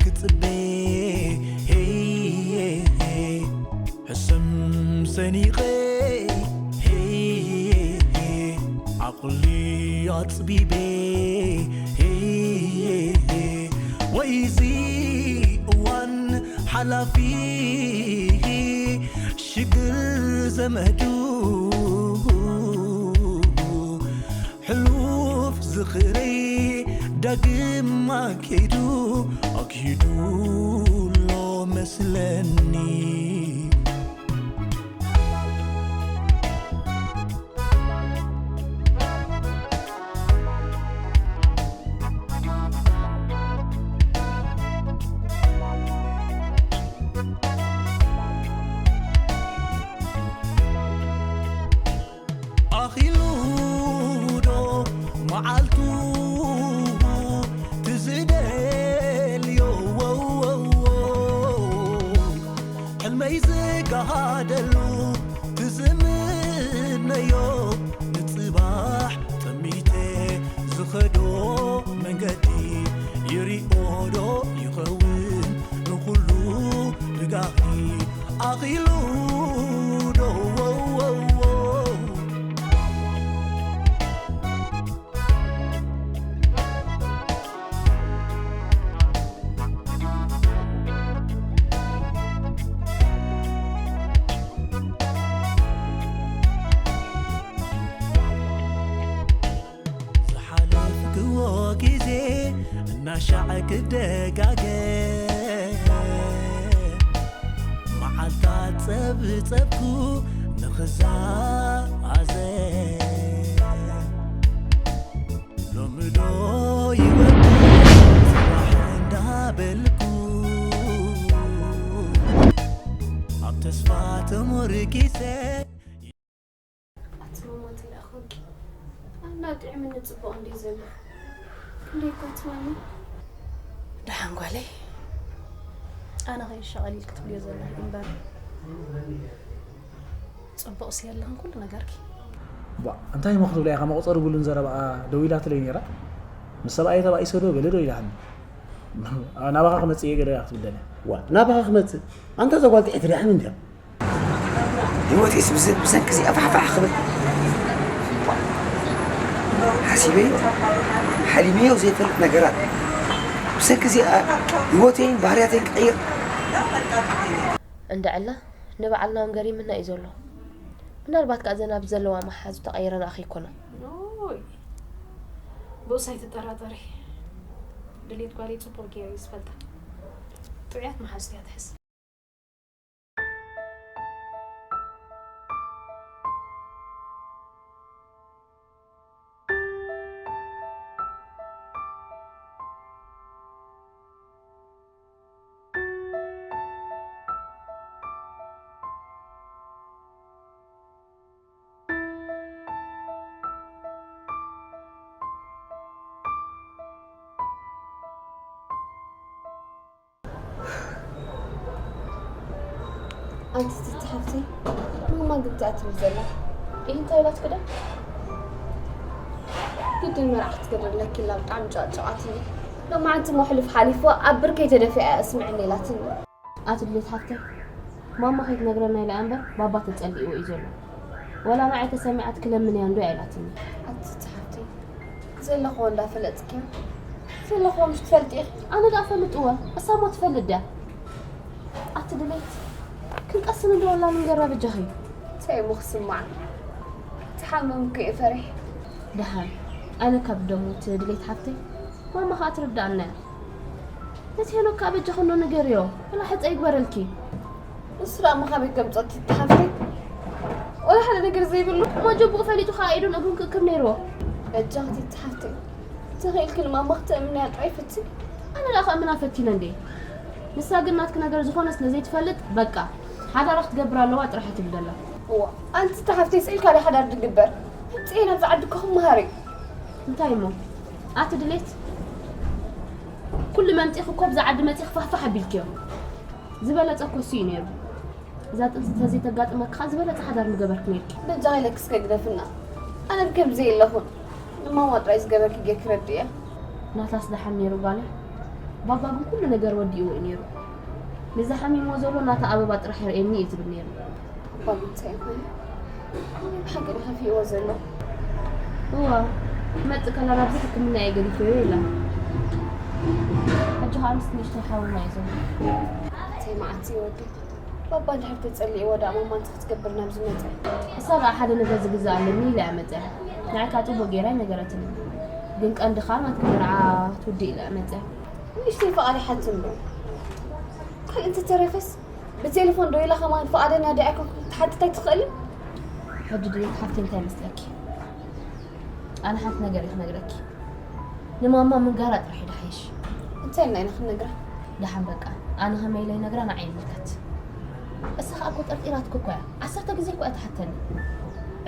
ክጽበ ሄይ ሕሰም ሰኒቐ ሄይ ዓቕሊ ኣጽቢበ ሄይ ወይዚ እዋን ሓላፊ ሽግር ዘመዱ ሕሉፍ ዝኽረይ ዳግም ኣኪዱ ኣኪዱ ኣሎ መስለኒ። ኣኺሉ ዶ መዓልቱ ትዝደልዮ ሕልመይ ዝጋሃደሉ ትዝምነዮ ንጽባሕ ጠሚተ ዝኸዶ መንገዲ ይሪኦ ዶ ይኸውን ንኹሉ ብጋህዲ ኣኺሉ ዶ ዝሓለፍክዎ ግዜ እናሻዕ ክደጋገም መዓልታት ጸብጸብኩ ንኽዛዘም ሎሚ ዶ ይወድእ ጽባሕ እንዳበልኩ ኣብ ተስፋ ተሞርኪሰ ኣቲ ማማ እንታይ ደኣ ኮንኪ? ኣና ጥዕምኒ ጽቡቕ እንድዩ ዘሎ። ክንደይ እኳ ትማኒ? ደሓን ጓለይ። ኣነ ኸይሻቐል ኢልኪ ትብልዮ ዘለኺ እምበር ጽቡቕሲ የለኽን ኩሉ ነገርኪ። ቧእ፣ እንታይ እሞ ክትብላ ኢኻ? መቑጸሪ ብሉን ዘረባኣ ደዊላትለይ ነይራ። ምስ ሰብኣየ ተባኢሰ ዶ በለ ዶ ኢላትኒ። ናባኻ ክመጽእ እየ ገለ ኢያ ክትብል ደልያ። ዋ፣ ናባኻ ክመጽእ? ኣንታ እዛ ጓል ጥዕቲ ደሓን እንድያ። ህይወተይስ ብዝ-፣ ብሰንኪ እዚኣ ፋሕፋሕ ክብል ሓሲበዮ ሓሊመዮ ዘይፈልጥ ነገራት። ብሰንኪ እዚኣ ህይወተይን ባህርያተይን ክቕይር። እንድዕላ ንባዕልና እውን ገሪምና እዩ ዘሎ። ምናልባት ከኣ እዘን ኣብዚ ዘለዋ መሓዙ ተቐይረንኣ ከይኮና። ኦይ፣ ብኡስ ኣይትጠራጠሪ። ድሌት ጓለይ ጽቡቕ ገይረ እየ ዝፈልጣ። ጥዑያት መሓዙት እያ ትሕዝ። ኣንቲ ትቲ ሓፍተይ፣ ማማ ግን እንታይ ትብል ዘላ? ኢሂ፣ እንታይ ኢላትኪ ዶ? ግድን መርዓ ክትገብር ኣለኪ ኢላ ብጣዕሚ ጨቕጨቓትኒ። ሎማዓንቲ እሞ ሕሉፍ ሓሊፉ ኣብ ብርከይ ተደፊኣ እያ እስምዕኒ ኢላትኒ። ኣቲ ድሌት ሓፍተይ፣ ማማ ከይትነግረና ኢላ እያ እምበር ባባ ተጸሊእዎ እዩ ዘሎ። ወላ ንዓይ ተሰሚዓትኪ ለምንያ እንዶ እያ ኢላትኒ። ኣቲ ትቲ ሓፍተይ፣ ዘለኽዎ እንዳፈለጥክዮ፣ ዘለኽዎ ምሽ ትፈልጢ ኢኺ። ኣነ ደኣ እፈልጥ እወ፣ እሳ እሞ ትፈልጥ ድያ? ኣቲ ድሌት፣ ክንቀስን እንዶ ወላ ንንገራ በጃኺ። እንታይ እሞ ክስማዕ? ትሓምም እኮ እየ ፈሪሕ። ደሓን፣ ኣነ ካብ ደሞት ድሌት ሓፍተይ፣ ማማ ኸኣ ትርድኣና እያ። ነቲ ሄኖክ ከኣ በጃኺ እንዶ ንገርዮ፣ ወላ ሕጸ ይግበረልኪ። ንሱ ደኣ እሞ ካበይ ከምጾ ትቲ ሓፍተይ? ወላ ሓደ ነገር ዘይብሉ። እሞ ጀቡኡ ፈሊጡ ከኣ ኢዱን እግሩን ክእክብ ነይርዎ። በጃኺ ትቲ ሓፍተይ፣ ተኽኢልኪ ንማማ ክተእምንያ ጥራይ ፈትኒ። ኣነ ደኣ ከእምና ፈቲነ እንዴ። ንሳ ግን ናትኪ ነገር ዝኾነ ስለ ዘይትፈልጥ፣ በቃ፣ ሓዳራ ክትገብር ኣለዋ ጥራሕ እያ ትብል ዘላ። እዋ፣ ኣንቲ ትቲ ሓፍተይ ስኢልካ ዶ ሓዳር ድግበር? ህብጽኤ ናብዚ ዓዲ እኮ ክመሃር እዩ። እንታይ እሞ? ኣቲ ድሌት፣ ኩሉ መምጺኺ እኮ ብዛ ዓዲ መጺኺ ፋሕፋሕ ኣቢልክዮ። ዝበለጸ እኮ እሱ እዩ ነይሩ። እዛ ጥንሲ እንተዘይተጋጥመኪ ኸኣ ዝበለጸ ሓዳር ምገበርኪ ነይርኪ። በጃኺ ኢለኪ እስከ ግደፍና። ኣነ ብከምዚ የለኹን። ንማማ ጥራይ ዝገበርኪ ጌርኪ ረድእያ። ናታስ ደሓን ነይሩ ጓለይ። ባባ ግን ኩሉ ነገር ወዲእዎ እዩ ነይሩ። ነዚ ሓሚምዎ ዘሎ ናታ ኣበባ ጥራሕ ይርእየኒ እዩ ዝብል ነይሩ። እኳ እንታይ ይኹን፣ ብሓቂ ከፊእዎ ዘሎ። እዋ፣ ክመጽእ ከላ ናብዚ ሕክምና እየ ገዲፈዮ ኢላ። ሕጂ ኸኣ ምስ ንእሽቶ ሓውና እዩ ዘሎ። እንታይ መዓት እዩ ወዲ? ባባ እንድሕር ተጸሊእዎ ደኣ ማማ እንታይ ክትገብር ናብዚ መጸ? እሳ ደኣ ሓደ ንብረት ዝግዛእ ኣለኒ ኢላ እያ መጺኣ። ንዓይ ከኣ ጽቡቕ ገይራ ኣይነገረትንን። ግን ቀንዲ ኸኣ ናትኪ መርዓ ትውድእ ኢላ እያ መጺኣ። ንእሽተይ ፍቓድ ይሓትት እምበር። ካልእ እንተተረፈስ ብቴሌፎን ደዊላ ከማን ፍቓደኛ ዶ ኣይኮንኩን ክትሓትት ኣይትኽእልን? ሕጂ ድሌት ሓፍተይ እንታይ ይመስለኪ? ኣነ ሓንቲ ነገር እየ ክነግረኪ። ንማማ ምንጋራ ጥራሕ እዩ ድሓይሽ። እንታይ ኢልና ኢና ክንነግራ? ደሓን በቃ፣ ኣነ ከመይ ኢለ ይነግራ ንዓይ ይምልከት። እሳ ኸኣ እኮ ጠርጢራትኪ እኮ እያ። ዓሰርተ ግዜ እኮ እያ ትሓተኒ።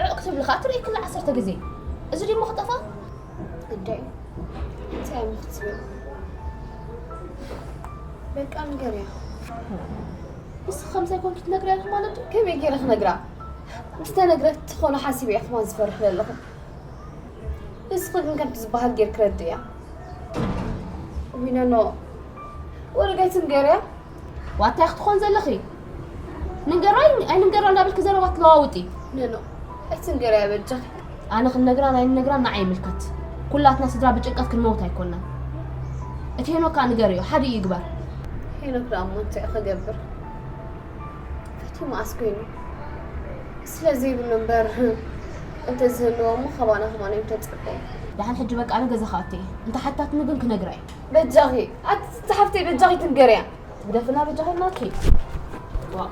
ዕቕ ክትብሊ ኸኣ ትርእይኪ ኣላ ዓሰርተ ግዜ። እዚ ድዩ እሞ ክጠፍኣ? ግዳይ እንታይ እሞ ክትብል? በቃ ንገርያ። ንስኺ ከምዚ ኣይኮንኪ ትነግርያ ኣለኺ ማለት ድዩ? ከመይ ገይረ ክነግራ? ምስ ተነግረት ትኾኖ ሓሲበ እየ ከማን ዝፈርሕ ዘለኹ። ንስኺ ግን ከምቲ ዝበሃል ጌርኪ ረድእያ። ዊኖኖ፣ ወረጋይ ትንገርያ? ዋታ ክትኾን ዘለኺ? ንገራይ ኣይንገራ እንዳበልኪ ዘረባ ትለዋውጢ። ኖኖ፣ ኣይትንገርያ በጃኺ። ኣነ ክንነግራን ኣይንነግራን ንዓይ ይምልከት። ኩላትና ስድራ ብጭንቀት ክንመውት ኣይኮናን። እቲ ሄኖክ ከኣ ንገርዮ፣ ሓደ ይግበር። ሄኖክ ደኣ እሞ እንታይ ክገብር? ፈቲሙ ኣስኮይኑ። ስለ ዘይብሉ እምበር፣ እንተዝህልዎ እሞ ካባና ከማን እዮም ተጸበዩ። ደሓን ሕጂ በቃ ኣነ ገዛ ክኣቱ እየ። እንተ ሓታትኒ ግን ክነግራ እየ። በጃኺ፣ ኣቲ እታ ሓፍተይ በጃኺ ትንገርያ። ትግደፍና በጃኺ ኢልናኪ። ዋእ።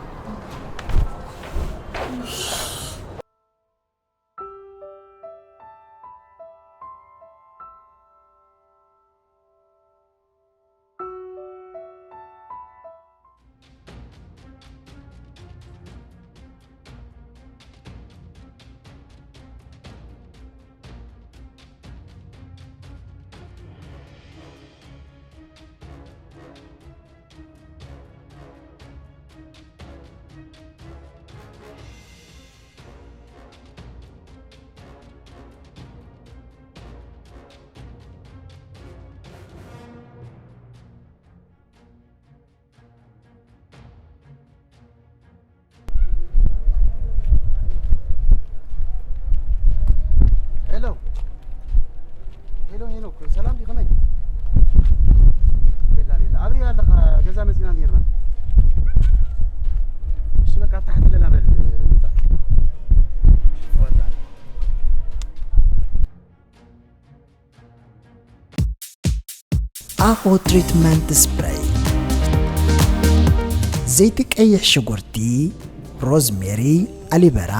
ሄሎ፣ ሄሎ፣ ሄኖክ፣ ሰላም ዲኻ? ከመይ? ቤላ፣ ቤላ፣ ኣብሪ ኣለኻ? ገዛ መጺና ነይርና። እሺ፣ በቃ፣ ኣብ ታሕቲ ኣለና፣ በል፣ ምጻእ። ኣኾ ትሪትመንት ስፕሬይ። ዘይቲ ቀይሕ ሽጉርቲ፣ ሮዝሜሪ፣ ኣሊበራ፣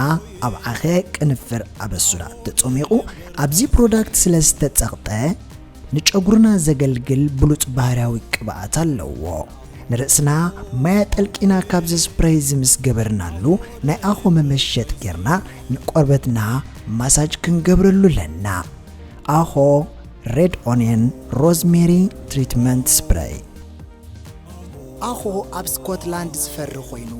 ኣብ ዓኸ፣ ቅንፍር፣ ኣበሱዳ ተጸሚቑ ኣብዚ ፕሮዳክት ስለ ዝተጸቕጠ፣ ንጨጉርና ዘገልግል ብሉጽ ባህርያዊ ቅብኣት ኣለዎ። ንርእስና ማይ ኣጠልቂና ካብዚ ስፕሬይ እዚ ምስ ገበርናሉ፣ ናይ ኣኾ መመሸጥ ጌርና ንቆርበትና ማሳጅ ክንገብረሉ ኣለና። ኣኾ ሬድ ኦንየን ሮዝሜሪ ትሪትመንት ስፕሬይ። ኣኾ ኣብ ስኮትላንድ ዝፈሪ ኮይኑ፣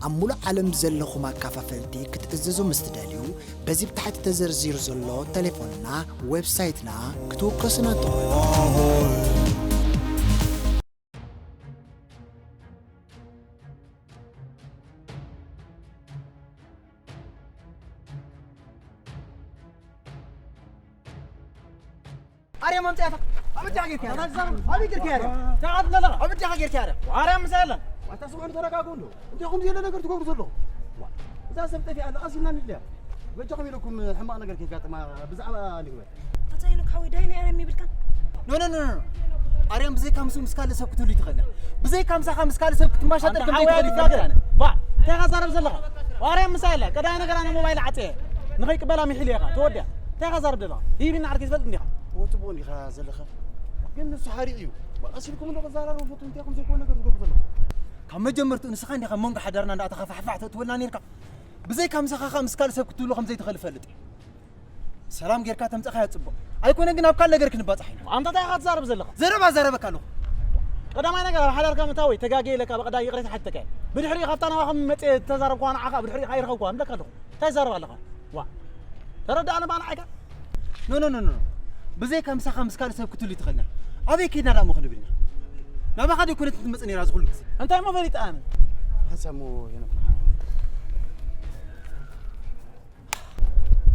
ኣብ ሙሉእ ዓለም ዘለኹም ኣካፋፈልቲ ክትእዝዙ ምስ ትደልዩ፣ በዚ ብታሕቲ ተዘርዚሩ ዘሎ ቴሌፎንና፣ ዌብሳይትና ክትውከሱና ትኽእሉ። ኣርያ መምጽኣታ። ኣበጃ ጌርካ ያረ። ኣበጃ ጌርካ ያረ። ተቓት ለለኻ። ኣበጃ ጌርካ ያረ። ኣርያ ምሳለ። ኣታ ስምዑ፣ ተረጋግኡ እንዶ። እንታይ ኹም ዝየለ ነገር ትገብሩ ዘለኹም? ዋ፣ እዛ ሰብ ጠፊኣ ኣላ፣ ቀስ ኢልና ንድልያ። በጃኹም ኢለኩም ሕማቕ ነገር ከየጋጥማ ብዛዕባ ንግበር። ኣታ ሄኖክ ሓወይ፣ ዳይና ኣርያም ይብልካን? ኖ፣ ኖ፣ ኖ፣ ኖ። ኣርያም ብዘይካ ምስኡ ምስ ካልእ ሰብ ክትህሉ ይትኽእል። ብዘይካ ምሳኻ ምስ ካልእ ሰብ ክትመሻጠር ኣንታ ከም ሓወይ ዘይትኽእል ኣይትጋገ። ይፈልጥ ኣነ። ባ፣ እንታይ ኢኻ ትዛረብ ዘለኻ? ኣርያም ምሳይ ኣላ። ቀዳማይ ነገር ኣነ ሞባይል ዓጽየ። ንኸይቅበላ ሚሒለ ኢኻ። ተወዲኣ። እንታይ ኢኻ ትዛረብ ዘለኻ? ሂብና ዓርከይ ትፈልጥ እንዲኻ። እዎ፣ ጽቡቕ እንዲኻ ዘለኻ። ግን ንሱ ሓሪቕ እዩ። ዋ፣ ቀስ ኢልኩም እንዶ ክዘራረቡ ፈትኑ። እንታይ ኢኹም ዘይኮነ ነገር ትገብሩ ዘለኹም? ካብ መጀመርትኡ ንስኻ እንዲኻ መንጎ ሓዳርና እንዳኣተኻ ፋሕፋሕ ተእትወልና ነይርካ። ብዘይካ ምሳኻ ኸኣ ምስ ካልእ ሰብ ክትህሉ ከም ዘይትኽእል እፈልጥ እየ። ሰላም ጌርካ ተምጻኻያ ጽቡቕ። ኣይኮነን ግን ኣብ ካልእ ነገር ክንባጻሕ ኢና። ኣንታ እንታይ ኢኻ ትዛረብ ዘለኻ? ዘረባ ዛረበካ ኣለኹ። ቀዳማይ ነገር ኣብ ሓዳርካ ምእታወይ ተጋግየ ኢለካ ብቐዳይ ይቕሬታ ሓቲተካ እየ። ብድሕሪኡ ካብታ ናባኻ መጽየ ዝተዛረብኩዋ ንዓኻ ብድሕሪኡ ከኣ ይረኸብኩዋ እብለካ ኣለኹ። እንታይ ትዛረብ ኣለኻ? ዋ። ተረዳእኒ ባንዓይካ? ኖ፣ ኖ፣ ኖ፣ ኖ፣ ኖ። ብዘይካ ምሳኻ ምስ ካልእ ሰብ ክትህሉ ይትኽእልና። ኣበይ ከይድና ደኣ እሞ ክንብል ኢና? ናባኻ ደይ ኮነት ትመጽእ ነይራ እዚ ኩሉ ግዜ። እንታይ እሞ ፈሊጠ ኣነ? ሓንሳብ እሞ ሄኖክ ንዓ።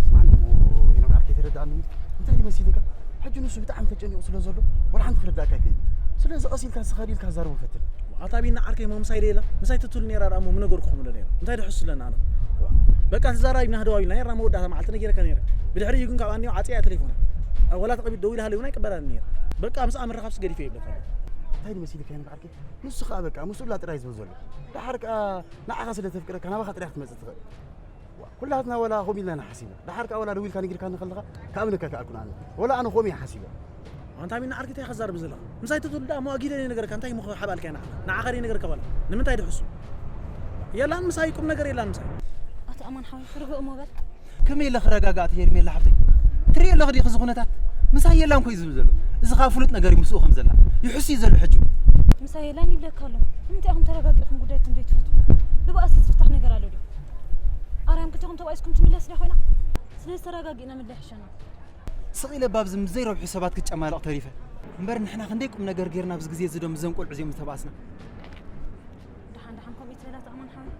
ስማዕኒ እሞ ሄኖክ ዓርከይ ተረድኣኒ። እንታይ ድዩ መሲልካ? ሕጂ ንሱ ብጣዕሚ ተጨኒቑ ስለ ዘሎ፣ ወላ ሓንቲ ክርድኣካ ኣይክእልን። ስለዚ ቀስ ኢልካ ንስኻ ኢልካ ዛረቦ ፈትን። ኣታ ቢና ዓርከይ እሞ ምሳይ ደይላ? ምሳይ ትትሉ ነይራ ደኣ እሞ ምነገርኩኹም ዶ ነይሩ? እንታይ ድሕሱ ኣለና ኣነ? ዋ፣ በቃ ተዛራቢና ህደው ኣቢልና ነይርና መወዳእታ መዓልቲ ነጊረካ ነይረ። ብድሕሪኡ ግን ካብ ኣንዮ ዓጽያ እያ ተሌፎና። ኣብ ወላ ተቐቢት ደው ኢላ ሃለዩና ኣይቅበላን ነይረ። በቃ ምስኣ ምርኻብስ ገዲፈ ይብለካ። እንታይ ድዩ መሲልካ ሄኖክ ዓርከይ? ንሱ ኸኣ በቃ ምስኡ ጥራይ ዝብል ዘሎ። ደሓር ከኣ ንዓኻ ስለ ተፍቅረካ ናባኻ ጥራይ ክትመጽእ ትኽእል። ዋ፣ ኩላትና ወላ ከምኡ ኢልና ኢና ሓሲብና። ደሓር ከኣ ወላ ደዊልካ ነጊርካኒ ከለኻ ክኣምነካ ኣይከኣልኩን ኣነ። ወላ ኣነ ከምኡ እየ ሓሲበ። ኣንታ ቢና ዓርከይ እንታይ ከዛርብ ዘለኻ? ምሳይ ትትሉ ደኣ እሞ ኣጊደ እየ ነገርካ፣ እንታይ እሞ ሓባልካ ኢና? ንዓኻ ደይ ነገርካ ወላ? ንምንታይ ድሕሱ? የላን ምሳይ ቁም ነገር የላን ምሳይ። ኣቶ ኣማን ሓወይ፣ ርግእ እሞ በል። ከመይ ኢለ ክረጋጋእ እቲ ሄርሜላ ሓፍተይ? ትሪኦ ኣለኺ ዲኺ እዚ ኩነታት? ምሳይ የላን ኮይ ዝብል ዘሎ። እዚ ኸኣ ፍሉጥ ነገር እዩ ምስኡ ከም ዘላ። ይሕሱ እዩ ዘሎ ሕጂ እውን። ምሳይ የላን ይብለካ ኣሎ። ንምንታይ ኢኹም ተረጋጊእኹም ጉዳይኩም ዘይትፈትዉ? ብባእሲ ዝፍታሕ ነገር ኣሎ ድዩ? ኣርያም ክልቴኹም ተባኢስኩም ትምለስ ድያ ኮይና? ስለዚ ተረጋጊእና ምድላይ ይሕሸና። ስቕ ኢለ ባብዚ ምስ ዘይረብሑ ሰባት ክጨማለቕ ተሪፈ። እምበር ንሕና ክንደይ ቁም ነገር ጌርና ኣብዚ ግዜ እዚ ዶ ምስዘን ቆልዑ እዚኦም ዝተባእስና? ደሓን ደሓን ከምኡ ይትበላ ተኣማን ሓወይ።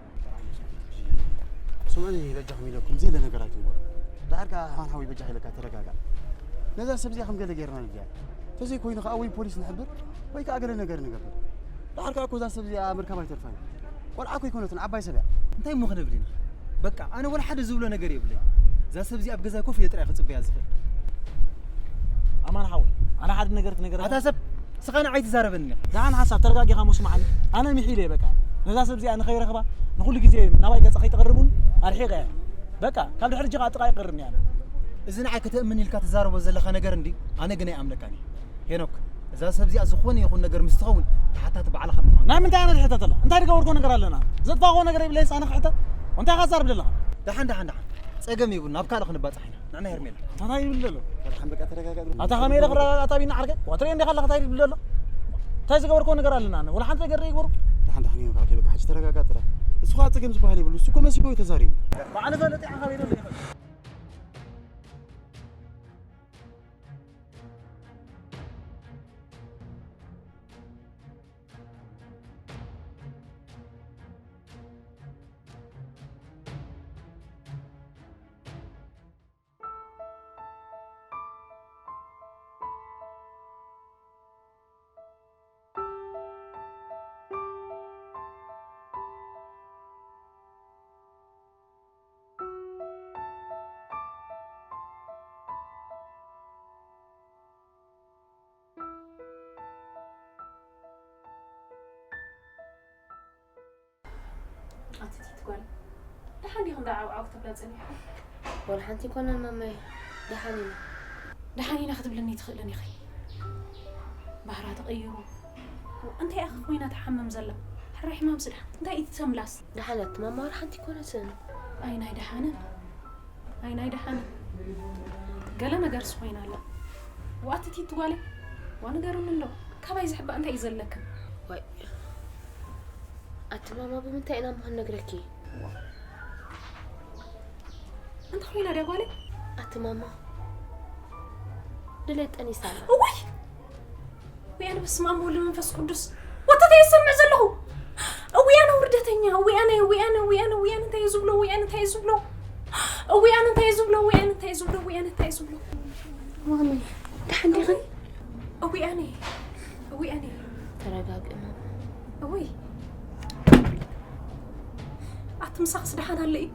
ስምዑኒ በጃኹም ኢለኩም ዘይለ ነገር ኣይትንገሩ። ደሓር ከኣ ሓን ሓወይ በጃ ኢለካ ተረጋጋእ። ነዛ ሰብ እዚኣ ከም ገለ ጌርና ንድያ። ተዘይኮይኑ ከኣ ወይ ፖሊስ ንሕብር ወይ ከኣ ገለ ነገር ንገብር። ደሓር ከኣ እኮ እዛ ሰብ እዚኣ ምርካብ ኣይተርፋን። ቆልዓ እኮ ኣይኮነትን ዓባይ ሰብ እያ። እንታይ እሞ ክንብል ኢና? በቃ ኣነ ወላ ሓደ ዝብሎ ነገር የብለይ። እዛ ሰብ እዚኣ ኣብ ገዛይ ኮፍ ኢለ ጥራይ ክጽበያ ዝኽእል። ኣማን ሓወይ፣ ኣነ ሓደ ነገር ክነገረካ። ኣታ ሰብ ስኻ ንዓይ ትዛረበኒ ኢኻ። ደሓን ሓሳብ ተረጋጊኻ እሞ ስምዓኒ። ኣነ ምሒለ እየ በቃ። ነዛ ሰብ እዚኣ ንኸይረኽባ ንኹሉ ግዜ ናባይ ገጻ ከይትቐርብ እውን ኣርሒቐ እየ። በቃ ካብ ድሕሪ እጅኻ ጥቓ ኣይቀርብን እየ ኣነ። እዚ ንዓይ ከተእምን ኢልካ ትዛረቦ ዘለኻ ነገር እንዲ ኣነ ግን ኣይኣምነካን እየ። ሄኖክ፣ እዛ ሰብ እዚኣ ዝኾነ ይኹን ነገር ምስ ትኸውን ተሓታቲ ባዕልኻ ምዃን። ናይ ምንታይ ኣነ ትሕተተላ? እንታይ ዝገበርኩዎ ነገር ኣለና? ዘጥፋእኩዎ ነገር የብለይስ ኣነ ክሕተት? እንታይ ኢኻ ትዛረብ ዘለኻ? ደሓን፣ ደሓን፣ ደሓን። ጸገም የብሉን፣ ናብ ካልእ ክንባጻሕ ኢና። ንዕና ሄርሜላ። እንታይ ይብል ዘሎ? ደሓን በቃ ተረጋጋ። ኣታ ከመይ ኢለ ክረጋጋ ኣታ ቢና ዓርከይ? ወትሪ እንዲኻ ኣለኻ እንታይ ይብል ዘሎ? እንታይ ዝገበርኩዎ ነገር ኣለና? ኣነ ወላ ሓንቲ ነገር ይግበሩ። ደሓን፣ ደሓን፣ ሄኖክ ዓርከይ በቃ ሕጂ ተረጋጋ ጥራይ። እሱ ኸኣ ጸገም ዝበሃል የብሉ። እሱ እኮ መሲልዎ እዩ ተዛሪቡ። ባዕሉ ዘሎ ጢዓ ከመይ ኢሉ ይኽእል? ኣቲ ቲቲ ጓል፣ ደሓን ዲኹም ደኣ ዓውዓው ክትብላ ጸኒሕኩም? ወላ ሓንቲ ኣይኮነን ማማየ፣ ደሓን ኢና። ደሓን ኢና ክትብልኒ ትኽእልን ኢኺ። ባህራ ተቐይሩ። እንታይ ኢኻ ኮይና ትሓምም ዘላ? ሕራይ ሕማም ስድሓ። እንታይ እዩ እቲ ተምላስ? ደሓን እያ እቲ ማማ፣ ወላ ሓንቲ ኣይኮነትን። ኣይ ናይ ደሓንን። ኣይ ናይ ደሓንን። ገለ ነገርስ ኮይና ኣላ። ዋትቲ ትጓለይ። ዋ ንገሩኒ እንዶ። ካባይ ዝሕባእ እንታይ እዩ ዘለክን? ዋይ። ኣቲ ማማ ብምንታይ ኢና እሞ ክንነግረኪ? እንታይ ኮይና ድያ ጓለይ? ኣቲ ማማ። ድሌት ጠኒሳ ኣላ። እዋይ! እውይ ኣነ በስመ ኣብ ወወልድ ወመንፈስ ቅዱስ። ወተተ ይሰምዕ ዘለኹ። እውይ ኣነ ውርደተኛ፣ እውይ ኣነ፣ እውይ ኣነ፣ እውይ ኣነ፣ እውይ ኣነ እንታይ እዩ ዝብሎ፣ እውይ ኣነ እንታይ እዩ ዝብሎ። እውይ ኣነ እንታይ እዩ ዝብሎ፣ እውይ ኣነ እንታይ እዩ ዝብሎ፣ እውይ ኣነ እንታይ እዩ ዝብሎ። ማሚ፣ ደሓን ዲኺ? እውይ ኣነ፣ እውይ ኣነ። ተረጋግእ ማሚ። እውይ። ኣቲ ምሳኽስ ደሓን ኣለ እዩ።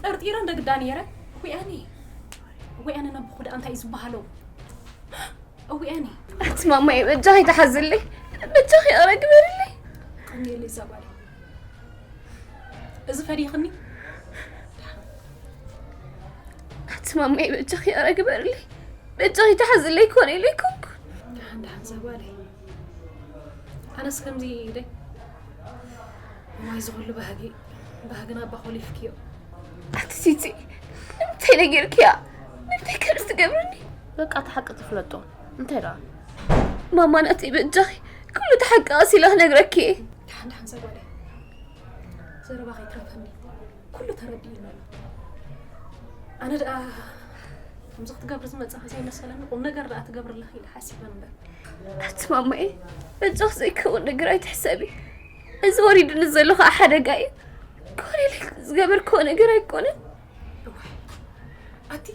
ጠርጢረ እንደ ግዳ ነይረ። እውይ ኣነ፣ እውይ ኣነ ነብኹ ደኣ እንታይ እዩ ዝበሃሎ? እውያኒ። ኣቲ ማማየ በጃኺ ተሓዝለይ፣ በጃኺ ይቕረ ግበርለይ። ቀንየለይ እዛ ጓለይ። እዚ ፈዲኽኒ? ኣቲ ማማየ በጃኺ ይቕረ ግበርለይ፣ በጃኺ ተሓዝለይ ኮነ ኢለ ኣይኮንኩን። ደሓን ደሓን እዛ ጓለይ። ኣነስ ከምዚ ኢለይ ማይ ዝኹሉ ባህጊ፣ ባህግና ኣባ ኮሊፍክዮ። ኣቲ ቲቲ፣ ንምንታይ ነጊርክያ? ንምንታይ ከምዚ ትገብርኒ? በቃ እቲ ሓቂ ትፍለጦ። እንታይ ደኣ? ማማ ናተይ በጃኺ፣ ኩሉ እቲ ሓቂ ቀስ ኢለ ክነግረኪ እየ። ደሓን ደሓን እዛ ጓለይ። ዘረባ ከይትረፈኒ። ኩሉ ተረዲኡኒ ኣሎ። ኣነ ደኣ ከምዚ ክትገብሪ ዝመጻኺ ዘይመሰለኒ፣ ቁም ነገር ደኣ ትገብሪ ኣለኺ ኢለ ሓሲበ እምበር። ኣቲ ማማዬ፣ በጃኺ ዘይከውን ነገር ኣይትሕሰቢ። እዚ ወሪዱኒ ዘሎ ኸኣ ሓደጋ እዩ። ኮነ ኢለ ዝገበርክዎ ነገር ኣይኮነን። እዋይ፣ ኣቲ፣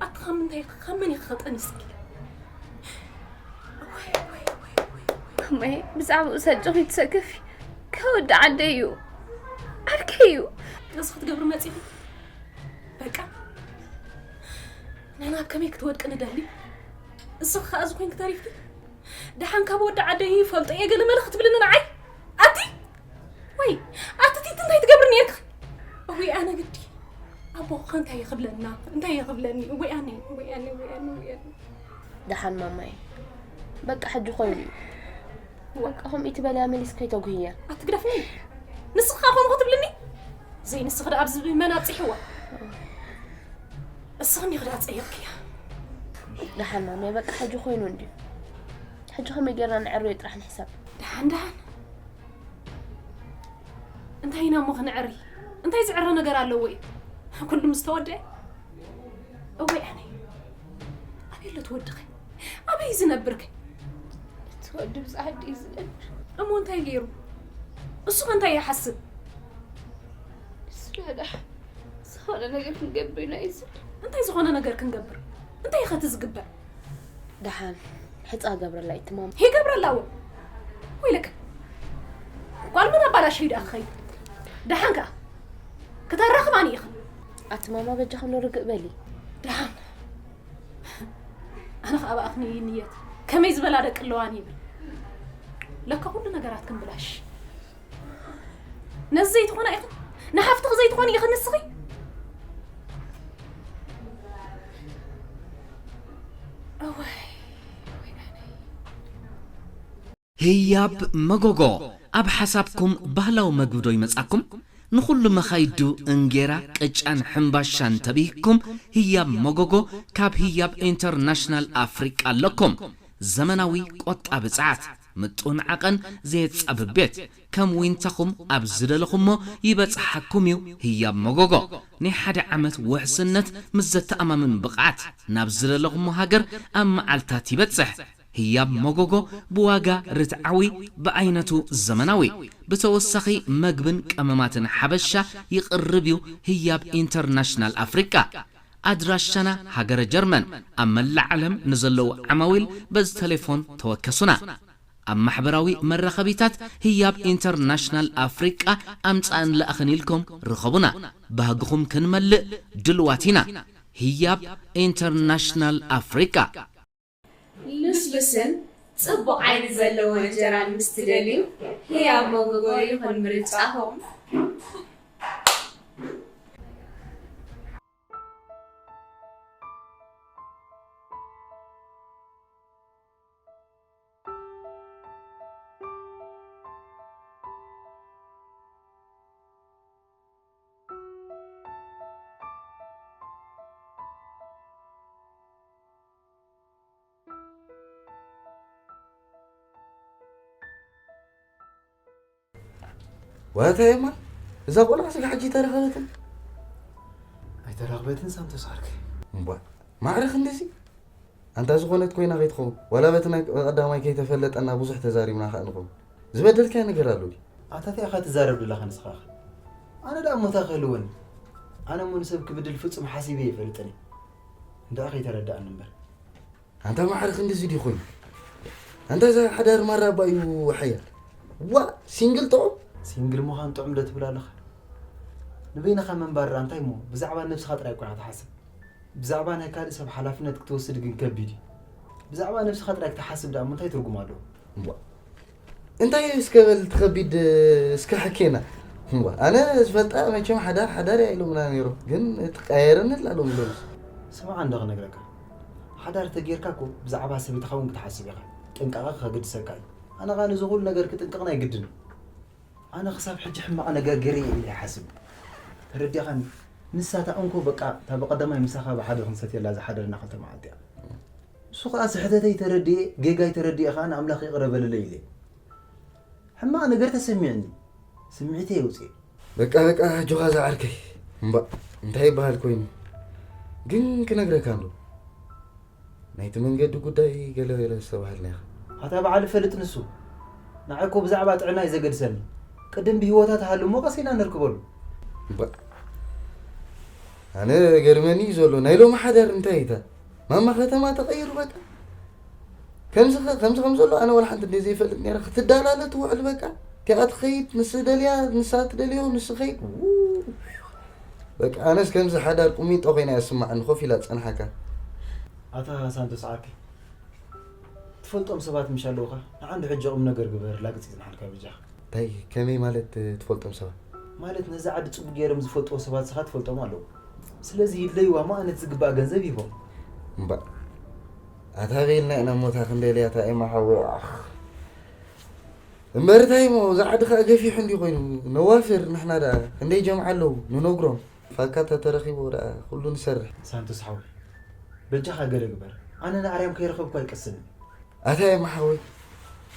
ኣቲ ካብ ምንታይ፣ ካብ መን ኢኺ ኸጠኒስኪ? እዋይ፣ እዋይ፣ እዋይ፣ እዋይ፣ እዋይ። ማማዬ፣ ብዛዕባኡ ኣጆኺ ኣይትሰከፊ። ካብ ወዲ ዓደይ እዩ። ዓርከይ እዩ። እዚ ክትገብሪ መጺኺ? በቃ፣ ንሕና ኣብ ከመይ ክትወድቂ ንደሊ? ንስኺ ኸኣ እዚ ኮይንኪ ተሪፍኪ? ደሓን ካብ ወዲ ዓደይ ይፈልጦ እየ ገለ መለ ክትብልኒ ንዓይ? ኣቲ? ወይ፣ ኣቲ ቲቲ እንታይ ትገብሪ ነይርኪ? ወይ ኣነ ግዲ። ኣቦ ኸ እንታይ ይኽብለና? እንታይ ይኽብለኒ? ወይ ኣነ፣ ወይ ኣነ፣ ወይ ኣነ፣ ወይ ኣነ። ደሓን ማማዬ። በቃ ሕጂ ኮይኑ እዩ። ዋ። በቃ ከምኡ ትበልያ መሊስ ከይተጉህያ። ኣትግደፍኒ። ንስኺ ኸኣ ከምኡ ክትብልኒ? ዘይ ንስኺ ደኣ ኣብዚ መን ኣብጺሕዋ? እስኺ እንዲኺ ደኣ ጸይቕክያ። ደሓን ማማዬ፣ በቃ ሕጂ ኮይኑ እንድዩ። ሕጂ ከመይ ጌርና ንዕርዮ ጥራሕ ንሕሰብ። ደሓን፣ ደሓን። እንታይ ኢና እሞ ክንዕሪ? እንታይ ዝዕረ ነገር ኣለዎ እዩ? ኩሉ ምስ ተወደአ? እወይ ኣነይ። ኣበይ ኣሎ ትወድኺ? ኣበይ ዝነብርኪ? እቲ ወዲ ብጻዕዲ እዩ ዝነብር። እሞ እንታይ ገይሩ? እሱ ከ እንታይ ይሓስብ? ንሱ ደኣ ዝኾነ ነገር ክንገብር ኢና እዩ ዝብል። እንታይ ዝኾነ ነገር ክንገብር? እንታይ ኢኸ እቲ ዝግበር? ደሓን ሕፃ ገብረላ እዩ እቲ ማማ። ይገብረላ እዎ። ወይለከ። ጓል መን ኣባላሽ እዩ ደኣ ክኸይድ? ደሓን ከኣ። ክተራኽባኒ ኢኽን። ኣቲ ማማ በጃኽን ዶ ርግእ በሊ። ደሓን። ኣነ ኸኣ ብኣኽኒ ይንየት። ከመይ ዝበላ ደቂ ኣለዋኒ ይብል። ለካ ኩሉ ነገራትክን ብላሽ። ነዚ ዘይትኾና ኢኽን። ንሓፍትኺ ዘይትኾኒ ኢኽን ንስኺ። እዋይ፣ ወይ ኣነይ። ህያብ መጎጎ፣ ኣብ ሓሳብኩም ባህላዊ መግቢ ዶ ይመጻኩም? ንኹሉ መኻይዱ እንጌራ፣ ቅጫን ሕምባሻን ተብሂግኩም፣ ህያብ መጎጎ ካብ ህያብ ኢንተርናሽናል ኣፍሪቃ ኣለኩም። ዘመናዊ ቆጣቢ ጸዓት፣ ምጡን ዓቐን ዘየጻብብ ቤት፣ ከም ዊንታኹም ኣብ ዝደለኹሞ ይበጽሓኩም እዩ ህያብ መጎጎ። ናይ ሓደ ዓመት ውሕስነት ምስ ዘተኣማምን ብቕዓት፣ ናብ ዝደለኹሞ ሃገር ኣብ መዓልታት ይበጽሕ። ህያብ መጎጎ ብዋጋ ርትዓዊ፣ ብዓይነቱ ዘመናዊ፣ ብተወሳኺ መግብን ቀመማትን ሓበሻ ይቕርብ እዩ ህያብ ኢንተርናሽናል ኣፍሪቃ። ኣድራሻና ሃገረ ጀርመን። ኣብ መላእ ዓለም ንዘለዉ ዓማዊል በዚ ቴሌፎን ተወከሱና። ኣብ ማሕበራዊ መራኸቢታት ህያብ ኢንተርናሽናል ኣፍሪቃ ኣምጻእን ለኣኽን ኢልኩም ርኸቡና። ባህግኹም ክንመልእ ድልዋት ኢና። ህያብ ኢንተርናሽናል ኣፍሪቃ። ልስሉስን ጽቡቕ ዓይኒ ዘለዎን እንጀራ ምስ ትደልዩ፣ ህያብ መጎጎ ይኹን ምርጫኹም። ዋታ የማ፣ እዛ ቆልዓ ስጋ ሕጂ ተረኸበትን? ኣይተረኽበትን ሳም ተሳርክ። እምቧ፣ ማዕረ ክንድዚ? ኣንታ ዝኾነት ኮይና ከይትኸውን፣ ዋላ በቲ ናይ ቀዳማይ ከይተፈለጠና ብዙሕ ተዛሪብና ከኣ ንኸውን። ዝበደልካዮ ነገር ኣሎ ድዩ? ኣታ እንታይ ኢኻ ትዛረብ ዘለኻ ንስኻ ኸ? ኣነ ደኣ ሞታ ክህልወኒ። ኣነ እሞ ንሰብ ክብድል ፍጹም ሓሲበ ኣይፈልጥን እየ። እንድኣ ከይተረድኣኒ እምበር። ኣንታ ማዕረ ክንድዚ ድዩ ኮይኑ? ኣንታ እዛ ሓዳር ማራ እባ እዩ ሓያል። ዋ፣ ሲንግል ጥዑም? ሲንግል ምዃን ጥዑም ዶ ትብል ኣለኻ? ንበይንኻ ምንባር ደኣ እንታይ እሞ፣ ብዛዕባ ነብስኻ ጥራይ እኮ ኢኻ ትሓስብ። ብዛዕባ ናይ ካልእ ሰብ ሓላፍነት ክትወስድ ግን ከቢድ እዩ። ብዛዕባ ነብስኻ ጥራይ ክትሓስብ ደኣ እሞ እንታይ ትርጉም ኣለዎ? እምቧ። እንታይ እዩ እስከ በል ትኸቢድ እስከ ሓኬና። እምቧ። ኣነ ዝፈልጣ መቸም ሓዳር ሓዳር እያ ኢሎምና ነይሮም። ግን ትቀያየረኒ ኣላ ሎሚ ሎምስ። ስማዕ እንዶ ክነግረካ። ሓዳር ተጌርካ እኮ ብዛዕባ ሰበይትኻ እውን ክትሓስብ ኢኻ። ጥንቃቐ ከገድሰካ እዩ። ኣነ ኸኣ ነዚ ኹሉ ነገር ክጥንቀቕ ናይ ግድን እዩ። ኣነ ክሳብ ሕጂ ሕማቕ ነገር ገይረ እየ ኢለ ኣይሓስብን። ተረዲእኻኒ? ንሳ እታ እንኮ በቃ እታ ብቐዳማይ ምሳኻ ብሓደ ክንሰትየላ ዝሓደርና ክልተ መዓልቲ እያ። ንሱ ኸኣ ስሕተተይ ተረዲኤ፣ ጌጋይ ተረዲኤ ኸኣ ንኣምላኽ ይቕረ በለለይ ኢለ። ሕማቕ ነገር ተሰሚዕኒ። ስምዒተይ የውፅኤ። በቃ በቃ ኣጆኻ ዝዓርከይ። እምባእ እንታይ ይበሃል ኮይኑ? ግን ክነግረካ ኣሎ፣ ናይቲ መንገዲ ጉዳይ ገለ ገለ ዝተባህልና ኢኻ። ኣታ በዓል ፈልጥ ንሱ። ንዓይ እኮ ብዛዕባ ጥዕና እዩ ዘገድሰኒ። ቅድም ብህይወታ ተሃሉ እሞ ቀስ ኢና ንርክበሉ። እባ፣ ኣነ ገርመኒ እዩ ዘሎ። ናይ ሎሚ ሓዳር እንታይ እታ ማማ ከተማ ተቐይሩ በቃ። ከምዚ ኸ-፣ ከምዚ ከም ዘሎ ኣነ ወላ ሓንቲ እንደ ዘይፈልጥ ነይረ። ክትዳላለ ትውዕል በቃ። እቲኣ ትኸይድ፣ ንስ ደልያ፣ ንሳ ትደልዮ፣ ንስ ኸይድ። ው። በቃ ኣነስ ከምዚ ሓዳር ቁሚጦ ኮይና እያ ስማዓኒ፣ ኮፍ ኢላ ጸንሓካ። ኣታ ሳንቶስ ዓርከይ፣ ትፈልጦም ሰባት ምሽ ኣለውኻ፣ ንዓንዲ ሕጂ ቁም ነገር ግበር፣ ላግጺ ጽንሓልካ ብጃኻ። እንታይ፣ ከመይ ማለት ትፈልጦም ሰባት? ማለት ነዛ ዓዲ ጽቡቅ ገይሮም ዝፈልጥዎ ሰባት ስኻ ትፈልጦም ኣለዉ። ስለዚ ይድለይዋ እሞ ኣነ እቲ ዝግባእ ገንዘብ ይቦም። እምባ፣ ኣታ ቤልና ኢና እሞ እታ ክንደልያ እታ ኤማ ሓወይ፣ ኣኽ። እምበር እንታይ እሞ፣ እዛ ዓዲ ኸኣ ገፊሑ እንዲ ኮይኑ፣ ነዋፍር ንሕና ደኣ፣ ክንደይ ጀምዓ ኣለዉ፣ ንነግሮም። ፋካ ተተረኺቡ ደኣ፣ ኩሉ ንሰርሕ። ሳንቶስ ሓወይ፣ በጃኻ ገለ ግበር። ኣነ ንኣርያም ከይረኸብኩ ኣይቀስንን። ኣታ ኤማ ሓወይ፣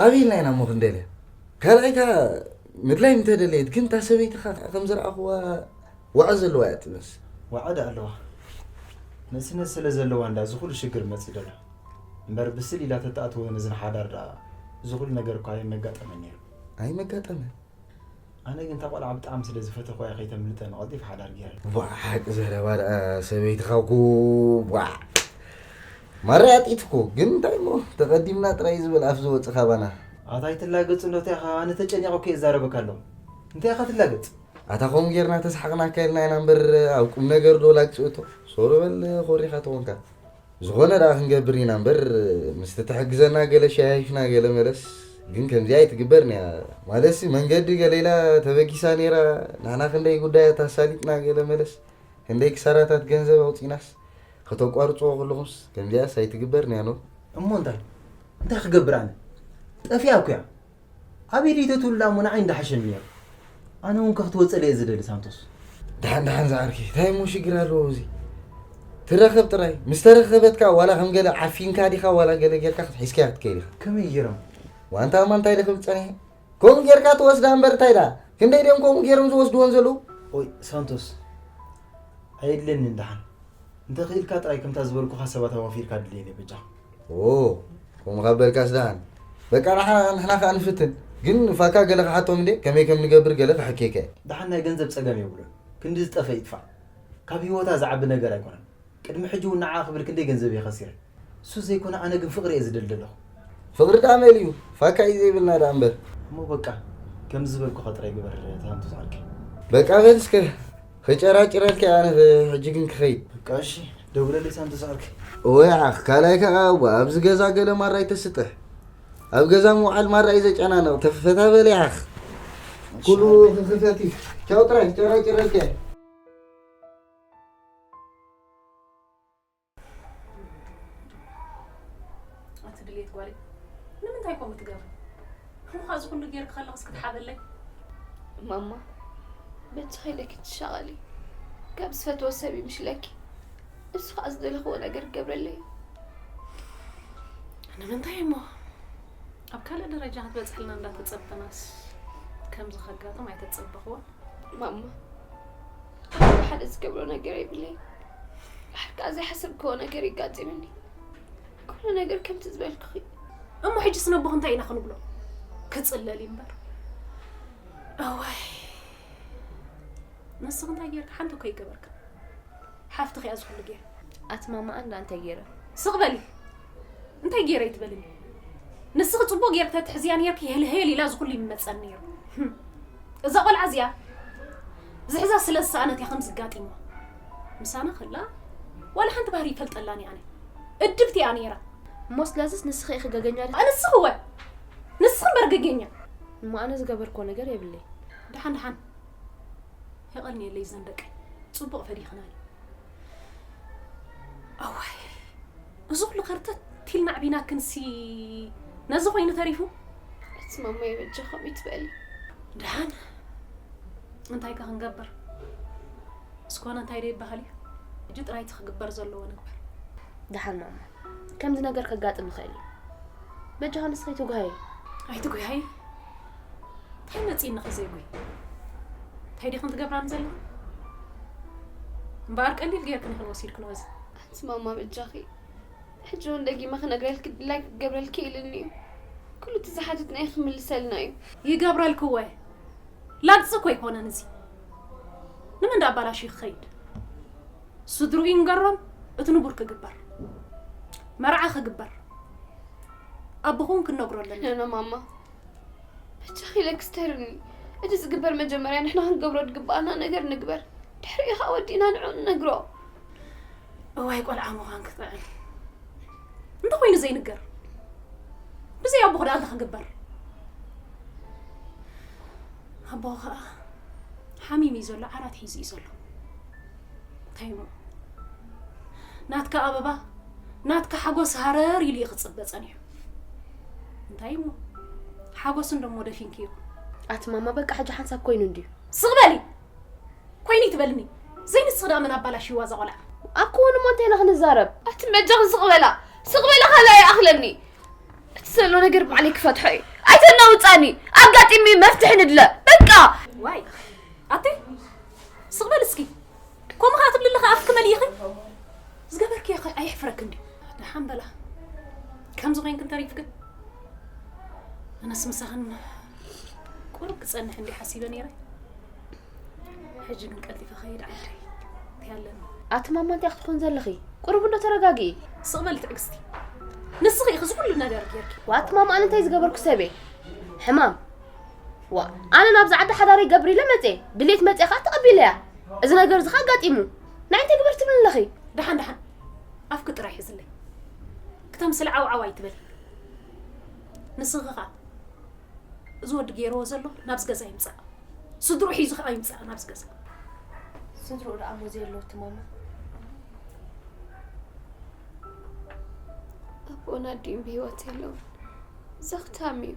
ኣበይ ኢልና ኢና እሞ ክንደልያ? ካልኣይ ከኣ ምድላይ ምተደለየት፣ ግን እታ ሰበይቲ ከኣ ከም ዝረኣኹዋ ዋዕ ዘለዋ እያ ትመስል። ዋዕ ደኣ ኣለዋ። ንእስነት ስለ ዘለዋ እንዳ እዚ ኩሉ ሽግር መጺእ ደሎ። እምበር ብስል ኢላ ተተኣትዎ ነዚ ንሓዳር ደኣ እዚ ኩሉ ነገር እኳ ኣይመጋጠመን ነይሩ። ኣይመጋጠመን? ኣነ ግን እታ ቆልዓ ብጣዕሚ ስለ ዝፈተኹዋ እየ ከይተምልጠኒ ቀልጢፈ ሓዳር ገይረ። ዋዕ፣ ሓቂ ዘረባ ደኣ ሰበይትኻ እኮ፣ ዋዕ። ማራ ኣጢት እኮ፣ ግን እንታይ እሞ፣ ተቐዲምና ጥራይ ዝብል ኣፍ ዝወጽእ ካባና። ኣታ ኣይትላገጽ እንዶ፣ እንታይ ኢኻ፣ ኣነ ተጨኒቐ እኮ እየ እዛረበካ ኣለኹ። እንታይ ኢኻ ትላገጽ? ኣታ ከምኡ ጌርና ተሰሓቕናካ ኢልና ኢና እምበር፣ ኣብ ቁም ነገር ዶ ላግጺ እቶ? ሶሮ በል፣ ኮሪኻ ተኾንካ። ዝኾነ ደኣ ክንገብር ኢና እምበር፣ ምስቲ ትሕግዘና ገለ ሸያይፍና ገለ መለስ፣ ግን ከምዚኣ ኣይትግበርን እያ። ማለትሲ መንገዲ ገለ ኢላ ተበጊሳ ነይራ፣ ንሕና ክንደይ ጉዳያት ኣሳሊጥና ገለ መለስ፣ ክንደይ ክሳራታት ገንዘብ ኣውጺናስ፣ ከተቋርጽዎ ከለኹምስ ከምዚኣስ ኣይትግበርን እያ ኖ። እሞ እንታይ? እንታይ ክገብር ኣነ? ጠፊኣ እኮ እያ። ኣበይ ደይ ተትውላ እሞ ንዓይ እንዳሓሸኒ ነይሩ። ኣነ እውን ከክትወፀለይ እየ ዝደሊ ሳንቶስ። ደሓን ደሓን ዝዓርከይ፣ እንታይ እሞ ሽግር ኣለዎ እዚ? ትረኸብ ጥራይ። ምስ ተረኸበት ከኣ ዋላ ከም ገለ ዓፊንካ ዲኻ ዋላ ገለ ጌርካ ክትሒዝካያ ክትከይድ ኢኻ። ከመይ ጌሮም? ዋንታ እማ እንታይ ደኽብል ጸኒሐ? ከምኡ ጌርካ ትወስዳ እምበር እንታይ ደኣ? ክንደይ ድዮም ከምኡ ጌሮም ዝወስድወን ዘለዉ? ኦይ ሳንቶስ፣ ኣየድልየንን ደሓን። እንተ ኽኢልካ ጥራይ ከምታ ዝበልኩኻ ሰባት ኣዋፊርካ ድልየለይ በጃኻ። ኦ፣ ከምኡ ካብ በልካስ ደሓን። በቃ ንሓ-፣ ንሕና ከኣ ንፍትን። ግን ፋካ ገለ ክሓቶም እንዴ? ከመይ ከም ንገብር ገለ ክሕከየካ እየ። ደሓን ናይ ገንዘብ ጸገም የብሉን። ክንዲ ዝጠፈ ይጥፋእ። ካብ ህይወታ ዝዓቢ ነገር ኣይኮነን። ቅድሚ ሕጂ እውን ንዓኣ ክብል ክንደይ ገንዘብ እየ ከሲረ። እሱ ዘይኮነ ኣነ ግን ፍቕሪ እየ ዝደሊ ዘለኹ። ፍቕሪ ደኣ መሊኡ፣ ፋካ እዩ ዘይብልና ደኣ እምበር። እሞ በቃ፣ ከም ዝበልኩኻ ጥራይ ግበር፣ ተሃንቱ ዝዓርከይ። በቃ በል እስከ፣ ክጨራጭረልካ እየ ኣነ፣ ሕጂ ግን ክኸይድ። በቃ እሺ፣ ደውለለይ ሳንቶስ ዓርከይ። ወይ ዓኽ፣ ካልኣይ ከኣ እዋ፣ ኣብዚ ገዛ ገለ ማራ ኣይተስጥሕ። ኣብ ገዛ ምውዓል ማራ እዩ ዘጨናንቕ፣ ተፈታ በል ዓኽ። እሺ። ኩሉ ክኽፈት እዩ። ቻው ጥራይ፣ ክጨራጭረልካ እየ። ኣቲ ድሌት ጓለይ፣ ንምንታይ ከምኡ ትገብሪ? እሞ ኸኣ እዚ ኩሉ ጌርኪ ከለኽስ ክትሓበለይ? ማማ፣ በጃኺ ኢለኪ ትሻቐሊ። ካብ ዝፈትዎ ሰብ ይምሽለኪ። ንሱ ኸኣ ዝደለኽዎ ነገር ክገብረለይ እዩ። ንምንታይ እሞ? ኣብ ካልእ ደረጃ ክትበጽሕልና እንዳተጸበናስ ከምዚ ከጋጥም ኣይተጸበኽዎን? ማማ፣ ሓደ ዝገብሮ ነገር የብለይን። ድሓር ከኣ ዘይሓሰብክዎ ነገር የጋጥመኒ። ኩሉ ነገር ከምቲ ዝበልክኺ። እሞ ሕጂስ ነቦኺ እንታይ ኢና ክንብሎ? ክጽለል እዩ እምበር። እዋይ። ንስኺ እንታይ ጌርኪ? ሓንቲ እኮ ኣይገበርክን። ሓፍትኺ እያ እዚ ኩሉ ጌራ። ኣቲ ማማ ኣንዳ እንታይ ጌረ? ስቕ በሊ። እንታይ ጌረ ኣይትበልኒ። ንስኺ ጽቡቕ ጌርኪ ተትሕዝያ ኔርኪ፣ ሄልሄል ኢላ እዚ ኩሉ ይመጸኒ ኔሩ። ህም። እዛ ቆልዓ እዚኣ ዝሕዛ ስለ ዝሰኣነት እያ ከምዚ ኣጋጢምዋ። ምሳና ከላ ዋላ ሓንቲ ባህሪ ይፈልጠላን እየ ኣነ። እድብቲ እያ ኔራ። እሞ ስለዚስ ንስኺ ኢኺ ገገኛ ዲኺ? ኣንስኺ እወ። ንስኺ እምበር ገገኛ። እሞ ኣነ ዝገበርክዎ ነገር የብለይ። ደሓን ደሓን። የቐንየለይ ዘን ደቀይ። ጽቡቕ ፈዲኽናኒ። ኣዋይ፣ እዚ ኩሉ ከርተት ኢልና ኣዕቢናክንሲ ነዚ ኮይኑ ተሪፉ። እቲ ማማይ በጃ ከምኡ ይትበሊ። ደሓን፣ እንታይ ከ ክንገብር? እስኮነ እንታይ ዶ ይበሃል እዩ? ሕጂ ጥራይ እቲ ክግበር ዘለዎ ንግበር። ደሓን ማማ፣ ከምዚ ነገር ከጋጥም ይኽእል እዩ። በጃኻ ንስኺ ትጉሃይ። ኣይትጉሃይ። እንታይ መጺእኒ ከ ዘይጉይ? እንታይ ዲኽን ትገብራኒ ዘለኽን? እምበኣር ቀሊል ጌርክን ኢኽን ወሲድክንኦ እዚ። ትማማ በጃኺ፣ ሕጂ እውን ደጊመ ክነግረልኪ ድላይ ክገብረልኪ ኢልኒ እዩ። ኩሉ እቲ ዝሓተትናዮ ክምልሰልና እዩ። ይገብረልክወ። ላግፂ እኮ ኣይኮነን እዚ። ንመን ዳ ኣባላሽዩ ክኸይድ? ስድርኡ ይንገሮም። እቲ ንቡር ክግበር፣ መርዓ ክግበር፣ ኣቦኹን ክነግሮ ኣለና። ኖኖ ማማ፣ በጃኺ ኢለኪ ስተርኒ። እቲ ዝግበር መጀመርያ ንሕና ክንገብሮ ዝግብኣና ነገር ንግበር። ድሕሪኡ ከዓ ወዲእና ንዕኡ ንነግሮ። እዋይ ቆልዓ ምዃን ክጥዕም። እንተኾይኑ ዘይንገር፣ ብዘይ ኣቦኹ ደኣ እንታይ ክግበር? ኣቦኹ ከዓ ሓሚሙ እዩ ዘሎ፣ ዓራት ሒዙ እዩ ዘሎ። እንታይ እሞ ናትካ ኣበባ፣ ናትካ ሓጎስ ሃረር ኢሉ እዩ ክፅበ ፀኒሑ። እንታይ እሞ ሓጎስ እንደሞ ደፊንክዮ። ኣቲ ማማ በቃ ሕጂ ሓንሳብ ኮይኑ እንድዩ። ስቕ በሊ። ኮይኒ ትበልኒ። ዘይንስኽ ደኣ መን ኣባላሽዋ እዛ ቆልዓ? ኣብ ክውን እሞ እንታይ ኢና ክንዛረብ? ኣቲ መጃኽን ስቕ በላ። ስቕ በላ ካልኣ ይኣኽለኒ። እቲ ዘሎ ነገር ባዕለይ ክፈትሖ እየ። ኣይተናውፃኒ። ኣጋጢሚ መፍትሒ ንድለ። በቃ። ዋይ ኣቲ ስቕ በል እስኪ። ከምኡ ከዓ ትብሊ ኣለኻ ኣፍኪ መሊእኺ። ዝገበርክዮ ኸ ኣየሕፍረክን ድዩ? ደሓን በላ። ከምዚ ኮይንክን ተሪፍክን። ኣነስ ምሳኽን ቁሩብ ክፀንሕ እንዲ ሓሲበ ነይረ። ሕጂ ግን ቀልጢፈ ኸይድ ዓደይ። እንታይ ኣለኒ? ኣቲ ማማ እንታይ ክትኮን ዘለኺ? ቁሩብ እንዶ ተረጋጊ። ስቕ በሊ ትዕግስቲ። ንስኺ ኢኺ እዚ ኩሉ ነገር ጌርኪ። ዋት ማማ ኣነ እንታይ ዝገበርኩ ሰበይ? ሕማም። ዋ ኣነ ናብዚ ዓዲ ሓዳረይ ገብር ኢለ መፅየ። ድሌት መፅየ ከዓ ተቐቢለያ። እዚ ነገር እዚ ከዓ ኣጋጢሙ። ናይ እንታይ ግበር ትብል ኣለኺ? ደሓን ደሓን ኣፍኪ ጥራይ ሕዝለይ። ክተምስሊ ዓውዓው ኣይትበሊ። ንስኺ ከዓ እዚ ወዲ ገይርዎ ዘሎ ናብዚ ገዛ ይምፃእ። ስድርኡ ሒዙ ከዓ ይምፃእ ናብዚ ገዛ። ስድርኡ ደኣ እሞ ዘየለዉ እቲ ማማ። ኣቦን ኣዲኡን ብህይወት የለውን። ዘኽታም እዩ።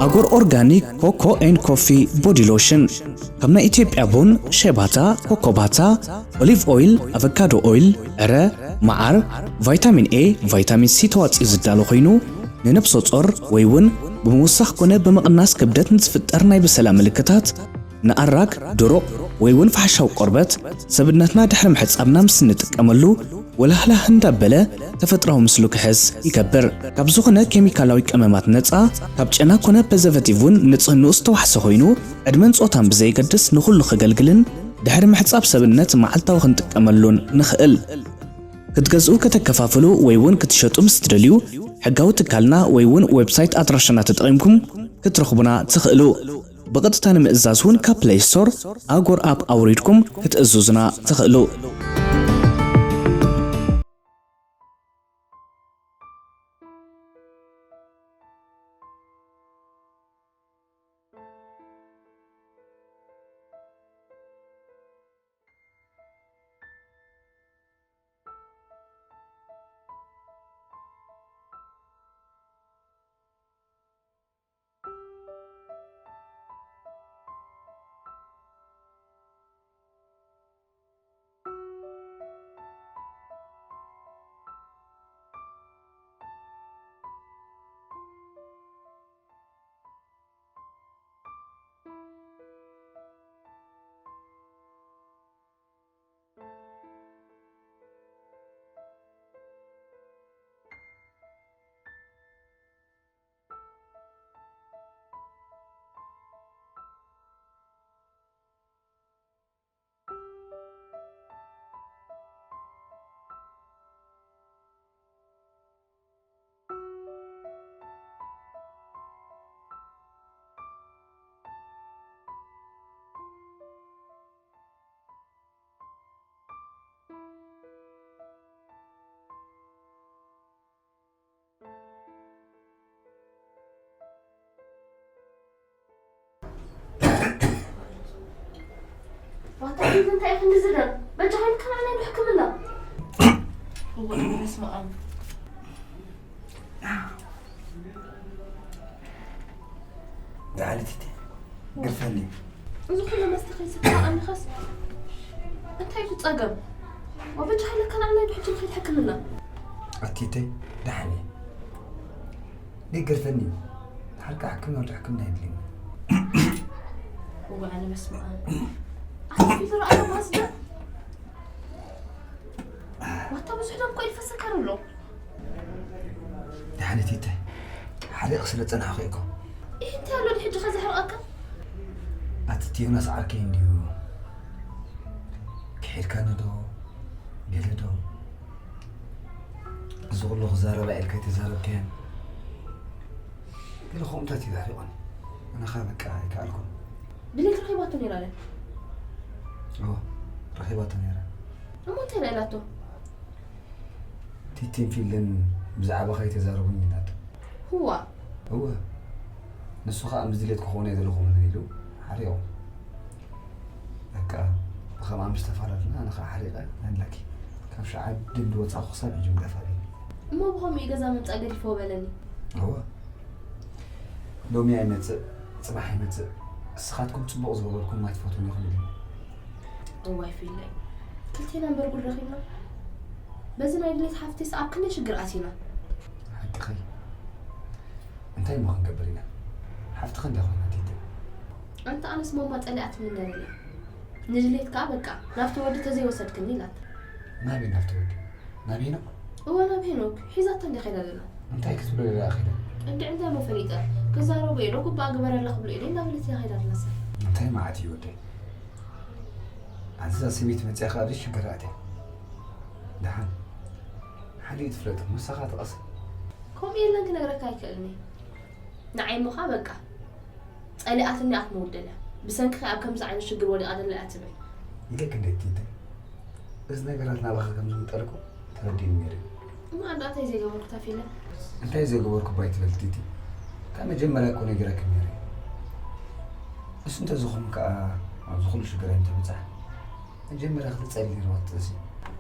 ኣጎር ኦርጋኒክ ኮኮ ኤን ኮፊ ቦዲ ሎሽን ካብ ናይ ኢትዮጵያ ቡን፣ ሸባታ፣ ኮኮባታ፣ ኦሊቭ ኦይል፣ ኣቨካዶ ኦይል፣ ዕረ፣ መዓር፣ ቫይታሚን ኤ፣ ቫይታሚን ሲ ተዋፂኡ ዝዳሎ ኮይኑ ንነብሰ ጾር ወይ እውን ብምውሳኽ ኮነ ብምቕናስ ክብደት ንዝፍጠር ናይ ብሰላ ምልክታት ንኣራግ፣ ድሩቕ ወይ እውን ፋሕሻዊ ቆርበት ሰብነትና ድሕሪ ምሕጻብና ምስ እንጥቀመሉ ወላህላህ እንዳበለ ተፈጥራዊ ምስሉ ክሕዝ ይገብር። ካብ ዝኾነ ኬሚካላዊ ቀመማት ነጻ፣ ካብ ጨና ኮነ ፐዘቨቲቭ እውን ንጽህንኡ ዝተዋሕሰ ኮይኑ ዕድመን ጾታን ብዘየገድስ ንኹሉ ከገልግልን ድሕሪ ምሕጻብ ሰብነት መዓልታዊ ክንጥቀመሉን ንኽእል። ክትገዝኡ ከተከፋፍሉ ወይ እውን ክትሸጡ ምስ ትደልዩ ሕጋዊ ትካልና ወይ እውን ዌብሳይት ኣድራሻና ተጠቒምኩም ክትረኽቡና ትኽእሉ። ብቐጥታ ንምእዛዝ እውን ካብ ፕለይ ስቶር ኣጎር ኣፕ ኣውሪድኩም ክትእዝዙና ትኽእሉ። ዋታ ፊል እንታይ ኢኺ ንዝደም? በጃኻ ኢልካ ንዓና ኢሉ ሕክምና። እወ፣ በስመ ኣብ። ደሓን ቲቲ፣ ግርፈኒ። እዚ ኩሉ መስተ ከይሰተኻ ኣኒኻስ እንታይ እዩ እቲ ጸገም? ወበጃኻ ኢልካ ንዓና ኢሉ ሕጂ ንኸይድ ሕክምና። ኣቲተይ፣ ደሓን እየ። ደይ ግርፈኒ። ድሓር ከኣ ሕክምና ወዲ ሕክምና የድልየኒ። እወ፣ ኣነ በስመ ኣብ። ኣቲ ፊል ረኣዮ ማስዳ። ዋታ ብዙሕ ደም እኮ ይፈሰካ ኣሎ። ደሓን ቲቲ፣ ሓሪቕ ስለ ዝጸናሕኩ እኮ። ይህ እንታይ ኣሎ ድሕጂ ከዘሕርቐካ? ኣቲ እቲ ዮናስ ዓርከይ እንድዩ። ክሒድካኒ ዶ? ገለ ዶ? እዚ ኩሉ ክዛረባ ኢልካ ኣይተዛረብካያን። ገለ ከምኡታት እዩ ኣሕሪቑኒ። ኣነ ኸኣ በቃ ኣይከኣልኩን። ድሌት ረኺባቶ ነይራ ድያ? እወ፣ ረኺባቶ ነይራ። እሞ እንታይ ደኣ ኢላቶ? ቲቲን ፊልን ብዛዕባኻ ኣይተዛረቡን ኢላቶ። ህዋ። እወ። ንሱ ኸኣ ምስ ድሌት ክኾኑ እየ ዘለኹ ኢሉ ሓሪቑ። በቃ፣ ብኸምኣ ምስ ተፈላለና፣ ኣነ ኸኣ ሓሪቐ፣ መላኪ፣ ካብ ሸዓ ድንዲ ወጻኹ ክሳብ ሕጂ ምገፋ በይኒ። እሞ ብኸምኡ እዩ ገዛ ምምጻእ ገዲፍዎ በለኒ። እወ። ሎሚ ኣይመጽእ፣ ጽባሕ ኣይመጽእ። ንስኻትኩም ጽቡቕ ዝገበርኩም ኣይትፈትዉን ኢኹም ኢሉኒ። እዋይ ፊለይ፣ ክልቴና እምበር ጉድ ረኺብና። በዚ ናይ ድሌት ሓፍቲስ ኣብ ክንደይ ሽግር ኣቲና። ሓቅኺ። እንታይ እሞ ክንገብር ኢና? ሓፍትኺ እንድያ ኮይና ቲቲ። ኣንታ ኣነስ ሞማ ጸሊኣትኒ ነይራ። ንድሌት ከኣ በቃ ናብቲ ወዲ ተዘይወሰድክኒ ኢላት። ናበይ ናብቲ ወዲ? ናብ ሄኖክ? እወ ናብ ሄኖክ። ሒዛታ እንድያ ከይዳ ዘላ። እንታይ ክትብሎ ኢላ እያ ከይዳ? እንድዒ እንታይ እሞ ፈሊጠ? ክዛረቡ እየ ዶ ጉባኣ ግበረላ ክብሎ ኢለ እናበለት እያ ከይዳ ዘላ ሰብ። እንታይ መዓት እዩ ወደይ? ኣንታ እዛ ሰበይቲ መጺኣ ከኣ ኣብዚ ሽግር ኣትያ። ደሓን ሓዲኡ ትፍለጥ፣ ምሳኻ ትቐስን። ከምኡ የለን ክነግረካ ኣይክእልን እየ። ንዓይ እሞ ኸኣ በቃ ጸሊኣትኒ እያ ክትመውት ደልያ። ብሰንክኺ ኣብ ከምዚ ዓይነት ሽግር ወዲቓ ደላ እያ ትብል። ኢለኪ እንዴ ቲቲ፣ እዚ ነገራት ናባኻ ከም ዝምንጠል እኮ ተረዲእኒ ነይሩ እዩ። እሞ ኣንዳ እንታይ ዘይገበርኩ ታፊለ? እንታይ ዘይገበርኩ እባ ኣይትበል ቲቲ፣ ካብ መጀመርያ እኮ ነጊረኪ ነይረ። እሱ እንተዝኾን ከኣ ኣብዚ ኩሉ ሽግር ኣይምተበጻሕን። መጀመርያ ክትጸሊ ነይርዋ ትጥንሲ።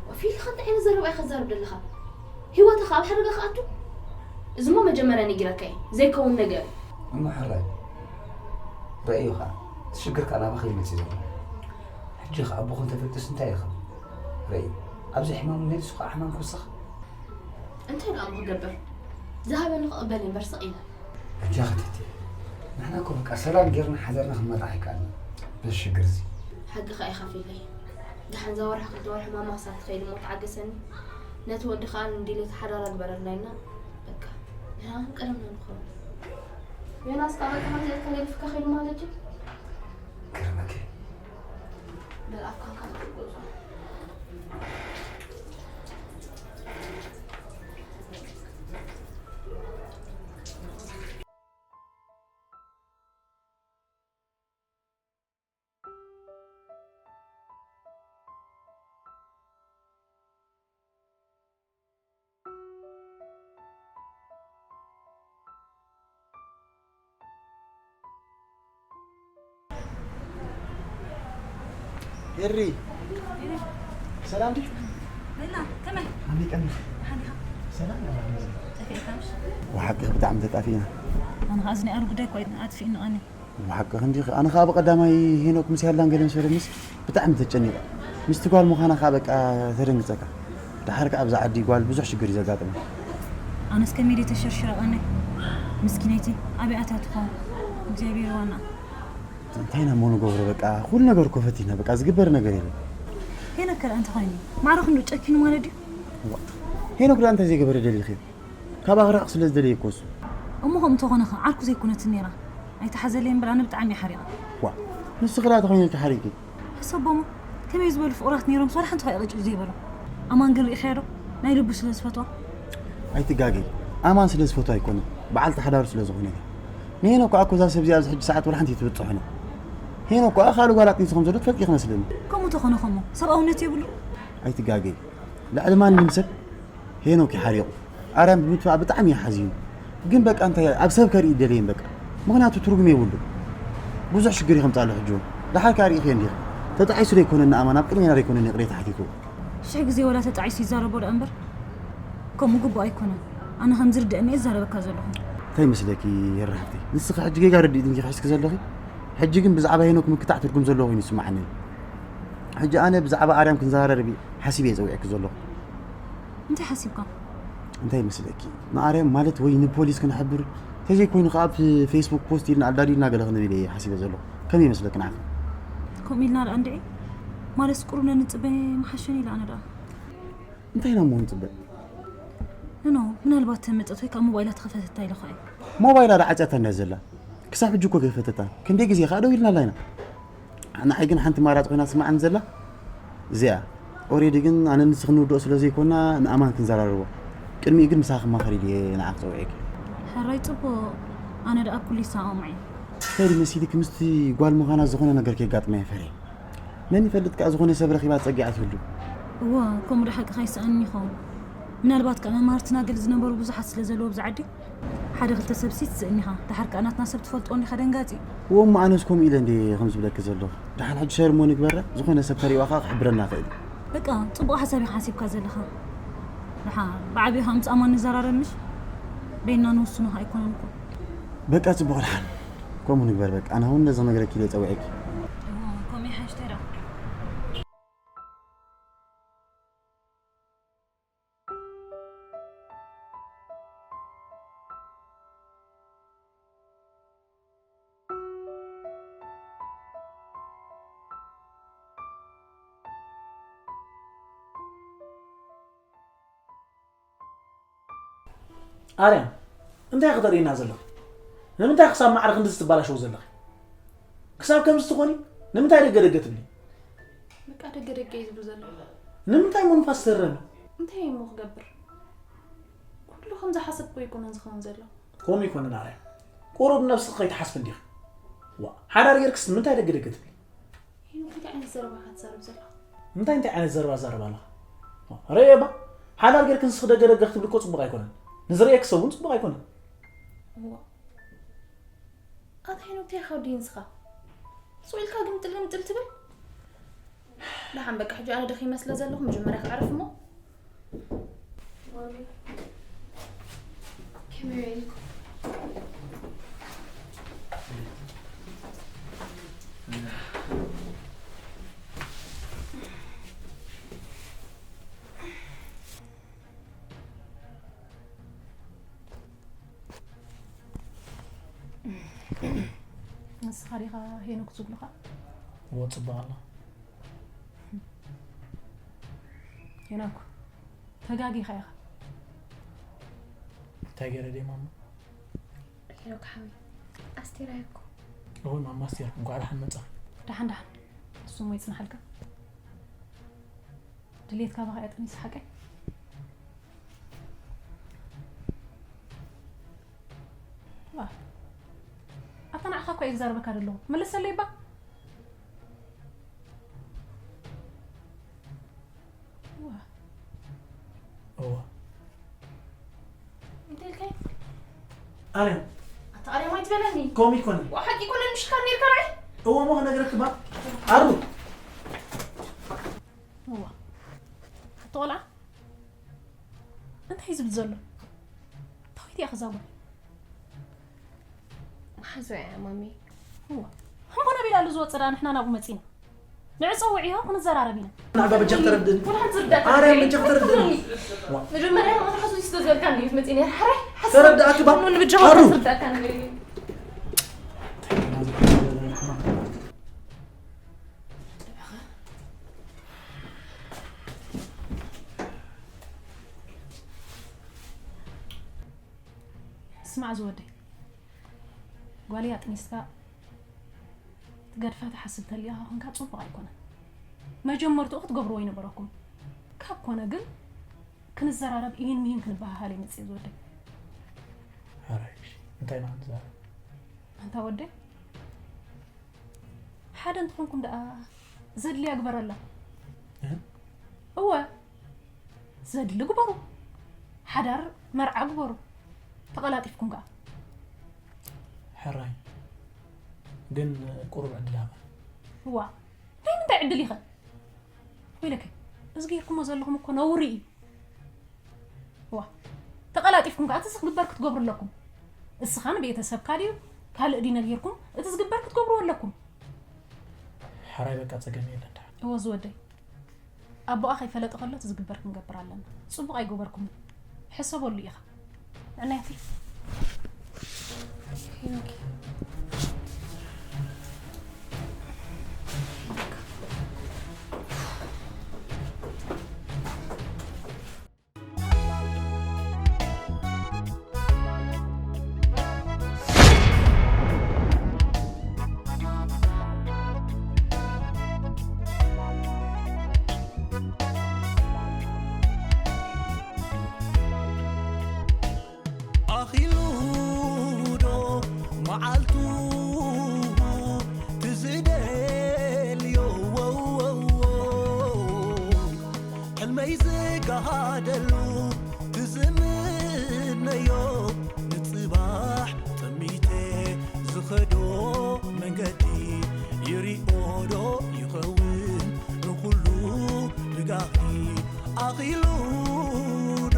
ወፊልካ እንታይ ዓይነት ዘረባ ኢኻ ትዛረብ ዘለኻ? ህይወትኻ ኣብ ሓደጋ ክኣቱ? እዚሞ መጀመርያ ነጊረካ እየ፣ ዘይከውን ነገር እዩ። እሞ ሕራይ ረእዩ ኸኣ፣ እቲ ሽግር ከኣ ናባኻ እዩ መጺኡ ዘሎ። ሕጂ ኸኣ ኣቦኹም ተፈጥስ እንታይ ኢኻ? ረእዩ፣ ኣብዚ ሕማም እኒኦ፣ ንሱ ኸኣ ሕማም ክውስኽ። እንታይ ደኣ እሞ ክገብር? ዝሃበኒ ክቕበል እምበር ስቕ ኢለ። ኣጆኺ ቲቲ፣ ንሕና እኮ በቃ ሰላም ጌርና ሓዳርና ክንመርሕ ኣይከኣልናን በዚ ሽግር እዚ። ሓቅኻ ኢኻ ፊለይ። ደሓን እዛ ወርሒ ክልተ ወርሒ ማማ ክሳብ ትኸይድ እሞ ተዓገሰኒ። ነቲ ወዲ ከኣ ንድሌት ሓዳር ኣግበረልና ኢልና በቃ ንሕና ከም ቀደምና ንኸውን። ዮናስ ከኣ በቃ ከምዚ ኢልካ ገዲፍካ ከይዱ ማለት ድዩ? ገርመኪ። በል ኣፍካ እንካ ንክትጎዞ። ኤሪ፣ ሰላም ድዩ? በላ፣ ከመይ? ኣሚቀን። ደሓን ዲኻ? ሰላም፣ ጠፊእካ ምሽ? ብሓቂ ብጣዕሚ ተጣፊእና። ኣነ ኸዓ እዚ ናይ ኣሉ ጉዳይ እኮ ኣጥፊእኒ ኣነ። ብሓቂ ክንዲ፣ ኣነ ኸዓ ብቐዳማይ ሄኖክ ምስ ያላን ገለን ሰለምስ ብጣዕሚ ተጨኒቐ። ምስቲ ጓል ምዃና ኸዓ በቃ ተደንግጸካ። ደሓር ከኣ ኣብዛ ዓዲ ጓል ብዙሕ ሽግር እዩ ዘጋጥማ። ኣነስ ከመይ ድየ ተሸርሽረ ቀነይ? ምስኪነይቲ ኣበይ ኣትያ ትኸውን? እግዚኣብሔር ዋና። እንታይ ኢና እሞ ንገብሮ? በቃ ኩሉ ነገር እኮ ፈቲና፣ በቃ ዝግበር ነገር የለን። ሄኖክ ከ ደኣ እንተኾይኑ ማዕረ ክንዱ ጨኪኑ ማለት ድዩ? ዋ፣ ሄኖክ ደኣ እንታይ ዘይገበረ ደሊኺ? ካብ ኣኽራቕ ስለ ዝደለየ እኮ እሱ። እሞ ከምኡ እንተኾነ ኸ ዓርኩ ዘይኮነትን ነይራ? ኣይተሓዘለይ እምበር ኣነ ብጣዕሚ እየ ሓሪቐ። ዋ፣ ንስኺ ደኣ ተኾይነልኪ ሓሪቂ። ሕሰቦሞ፣ ከመይ ዝበሉ ፍቑራት ነይሮምስ ዋላ ሓንቲ እኳ እዩ ቅጭጭ ዘይበሎም። ኣማን ግን ርኢኻዮ ዶ? ናይ ልቡ ስለ ዝፈትዋ። ኣይትጋገይ፣ ኣማን ስለ ዝፈትዋ ኣይኮነን፣ በዓልቲ ሓዳሩ ስለ ዝኾነት እያ። ንሄኖክ ከኣ እኮ እዛ ሰብ እዚኣ ኣብዚ ሕጂ ሰዓት ዋላ ሓንቲ ኣይትብጽሖን እያ። ሄኖክ ከኣ ካልእ ጓል ኣጥኒሱ ከም ዘሎ ትፈልጢ ኢኺ መስለኒ። ከምኡ ተኾነ ኸሞ ሰብኣውነት የብሉ። ኣይትጋገይ፣ ልዕሊ ማንም ሰብ ሄኖክ እዩ ሓሪቑ። ኣርያም ብምጥፋኣ ብጣዕሚ እዩ ሓዚኑ። ግን በቃ እንታይ ኣብ ሰብ ከርኢ ደለየን በቃ። ምኽንያቱ ትርጉም የብሉ። ብዙሕ ሽግር እዩ ከምጻሉ ሕጂ እውን። ደሓር ከኣ ርኢኽዮ እንዲኺ። ተጣዒሱ ዘይኮነ ንኣማን ኣብ ቅድሜና ዘይኮነ ይቕሬታ ሓቲቱ። ሽሕ ግዜ ወላ ተጣዒሱ ይዛረቦ ደኣ እምበር፣ ከምኡ ግቡእ ኣይኮነን። ኣነ ከም ዝርድአኒ እየ ዝዛረበካ ዘለኹ። እንታይ ይመስለኪ የራህብቲ? ንስኺ ሕጂ ጌጋ ረዲእት እንጂ ክሕዝኪ ዘለኺ። ሕጂ ግን ብዛዕባ ሄኖክ ምክታዕ ትርጉም ዘለዎ ኮይኑ ይስማዓኒ። ሕጂ ኣነ ብዛዕባ ኣርያም ክንዘራረብ ሓሲብ እየ ጸዊዕኪ ዘለኹ። እንታይ ሓሲብካ? እንታይ ይመስለኪ? ንኣርያም ማለት ወይ ንፖሊስ ክንሕብር፣ ተዘይኮይኑ ከኣ ኣብ ፌስቡክ ፖስት ኢልና ኣዳዲልና ገለ ክንብል እየ ሓሲበ ዘለኹ። ከመይ ይመስለኪ ንዓኺ? ከምኡ ኢልና ደኣ እንድዒ? ማለትስ ቁሩብ ነንጽበ ምሓሸኒ ኢለ ኣነ ደኣ። እንታይ ኢና እሞ ንጽበ? ኖ፣ ምናልባት ተመጸት ወይ ከኣ ሞባይላ ተኸፈተታ ኢለ ኸኣ እየ። ሞባይላ ደኣ ዓጽያታ እንድያ ዘላ። ክሳብ ሕጂ እኮ ከይፈተታ። ክንደይ ግዜ ከኣ ደዊልናላ ኢና። ንዓይ ግን ሓንቲ ማራጽ ኮይና ትስምዓኒ ዘላ እዚኣ። ኦሬዲ ግን ኣነ ንስኺ ንውድኦ ስለ ዘይኮና ንኣማን ክንዘራረቦ። ቅድሚኡ ግን ምሳኺ ክማኸር ኢለ እየ ንዓኺ ጸዊዐኪ። ሕራይ ጽቡቕ፣ ኣነ ደኣ ኩሉ ይሰማማዕ እዩ። እንታይ ድዩ መሲልኪ ምስቲ ጓል ምዃና ዝኾነ ነገር ከየጋጥማ እየ ፈርየ። መን ይፈልጥ ከኣ ዝኾነ ሰብ ረኺባ ጸጊዓ ትህሉ። እወ፣ ከምኡ ዶ ሓቅኻ ይስኣን ይኸውን። ምናልባት ከኣ መማህርትና ገለ ዝነበሩ ብዙሓት ስለ ዘለዉ ኣብዚ ዓዲ፣ ሓደ ክልተ ሰብሲ ትስእን ኢኻ፣ ደሓር ከኣ ናትና ሰብ ትፈልጦ እንዲኻ ደንጋጺ። እወ እሞ ኣነስ ከምኡ ኢለ እንድየ ከም ዝብለኪ ዘለኹ። ደሓን ሕጂ ሸር እሞ ንግበራ፣ ዝኾነ ሰብ ተሪእዋ ከኣ ክሕብረና ይኽእል እዩ። በቃ፣ ጽቡቕ ሓሳብ ኢኻ ሓሲብካ ዘለኻ። ደሓር ብዓቢኡ ከኣ ምስ ኣማን ንዘራረብ ምሽ? በይንና ንውስኖ ከኣ ኣይኮነን እኮ። በቃ ጽቡቕ ደሓን። ከምኡ ንግበር በቃ። ኣነ እውን ነዚ ክነግረኪ ኢለ ጸዊዐኪ። እወ፣ ከምኡ ይሓይሽ ተይዳ። ኣርያም፣ እንታይ ኢኺ ተርእይና ዘለኺ? ንምንታይ ክሳብ ማዕረ ክንድዚ ትባላሸዊ ዘለኺ? ክሳብ ከምዚ ትኾኒ ንምንታይ ደገ ደገ ትብሊ? በቃ ደገ ደገ እዩ ዝብል ዘለኹ። ንምንታይ እሞ ንፋስ ትህረሚ? እንታይ እሞ ክገብር? ኩሉ ከም ዝሓሰብኩ ኣይኮነን ዝኸውን ዘሎ። ከምኡ ኣይኮነን ኣርያም። ቁሩብ ነብስኺ ከይትሓስቢ እንዲኺ። ዋ፣ ሓዳር ጌርክስ ንምንታይ ደገ ደገ ትብሊ? ሄኖክ፣ እንታይ ዓይነት ዘረባ ኢኻ ትዛረብ ዘለኻ? እንታይ እንታይ ዓይነት ዘረባ ትዛረብ ኣለኻ? ዋ፣ ርኤ እባ፣ ሓዳር ጌርኪ ንስኺ ደገ ደገ ክትብሊ እኮ ጽቡቕ ኣይኮነን። ንዝርእየኪ ሰብ እውን ጽቡቕ ኣይኮነን። እዋ። ኣታ ሄኖክ፣ እንታይ ኢኻ ወዲ ንስኻ? ስቕ ኢልካ ግምጥል ግምጥል ትብል? ደሓን በቃ፣ ሕጂ ኣነ ደኺመ ስለ ዘለኹ መጀመርያ ክዕርፍ እሞ። ማሚ፣ ከመይ ውዒልኩም? ንስኻ ዲኻ ሄኖክ ዝብሉኻ? እዎ፣ ጽቡቕ ኣሎ። ሄኖክ፣ ተጋጊኻ ኢኻ። እንታይ ገይረ ድየ ማማ? ሄኖክ ሓወይ፣ ኣስቴር ኣየኮ። እዎ ማማ ኣስቴር፣ እንኳዕ ደሓን መጻ። ደሓን ደሓን። ንሱ እሞ ይጽናሓልካ። ድሌትካ ባኻ እያ ጠኒሳ ሓቀይ? ዋ። ኣታ ንዓኻ እኮ እየ ዝዛረበካ ዘለኹ። መልሰለይ እባ። ዋ። እዋ። እንታይ ኢልካይ? ኣርያም። ኣታ ኣርያም ኣይትበለኒ። ከምኡ ይኮነ። ዋ፣ ሓቂ ይኮነ ምሽካ ነይርካ ራይ? እዎ፣ እሞ ክነግረክ እባ። ኣሩ። እዋ። ኣታ ቆልዓ። እንታይ እዩ ዝብል ዘሎ? ታዊት እያ ክዛወር። መሓዙ እያ ማሚ። እዋ። እምቦ ናበይ ኣሎ ዝወፅእ ደኣ ንሕና ናብኡ መፂና? ንዕ ፀውዕዮ ክንዘራረብ ኢና። ናዕባ በጃ ተረድእኒ። ኩሉ ሓንቲ ዝርዳእካ ኣረ ነገር በጃ እዩ። ተረድእኒ። መጀመርያ መጥሓሱ ዝተዘልካ እንድዩ መፂና። ሓራይ ሓሳብ ተረዳእክ ባ? ኑ ንብጃ ኣሩ። ዝርዳእካ ነገር እዩ። ስማዕ ዝወደይ፣ ጓለይ ኣጥኒስካ ትገድፋ ትሓስብ ተሊኻ ኮንካ ጽቡቕ ኣይኮነን። መጀመርትኡ ክትገብርዎ ኣይነበረኩም። ካብ ኮነ ግን ክንዘራረብ ኢሂን ሚሂን ክንበሃሃል እየ መጽእ ዝወደይ። ሓራይ፣ እሺ፣ እንታይ ኢና ክንዛረብ? ኣንታ ወደይ፣ ሓደ እንተኾንኩም ደኣ ዘድልያ ግበረላ። እ? እወ፣ ዘድሊ ግበሩ። ሓዳር መርዓ ግበሩ። ተቐላጢፍኩም ከኣ። ሕራይ። ግን ቁሩብ ዕድል ሃባ። እዋ፣ ናይ ምንታይ ድሊኸ? ወይለከ፣ እዚ ጌርኩሞ ዘለኹም እኮ ነውሪ እዩ። ዋ፣ ተቐላጢፍኩም ከኣ እቲ ዝግበር ክትገብሩ ኣለኩም። እስኻን ቤተሰብካ ድዩ ካልእ ድዩ ነጊርኩም፣ እቲ ዝግበር ክትገብርዎ ኣለኩም። ሓራይ በቃ ጸገም የለን። እወ ዝወደይ፣ ኣቦኣ ከይፈለጠ ከሎ እቲ ዝግበር ክንገብር ኣለና። ጽቡቕ ኣይገበርኩምን። ሕሰበሉ ኢኻ። ንዕናያተይ። ሄኖክ። ኣኺሉ ዶ መዓልቱ ትዝደልዮ ሕልመይ ዝጋሃደሉ ትዝምነዮ ንጽባሕ ጠሚተ ዝኸዶ መንገዲ ይሪኦ ዶ ይኸውን ንኹሉ ብጋኺ ኣኺሉ ዶ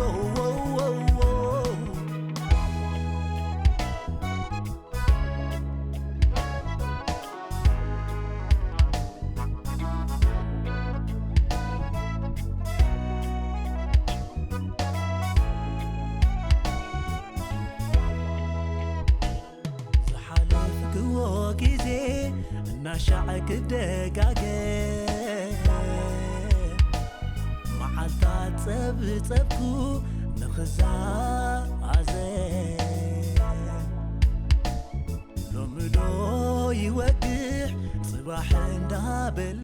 ዝሓለፍክዎ ግዜ እናሻዕ ክደጋገ መዓልታት ጸብጸብኩ ንኽዛዘ ሎምዶ ይወግሕ ጽባሕ እንዳበለ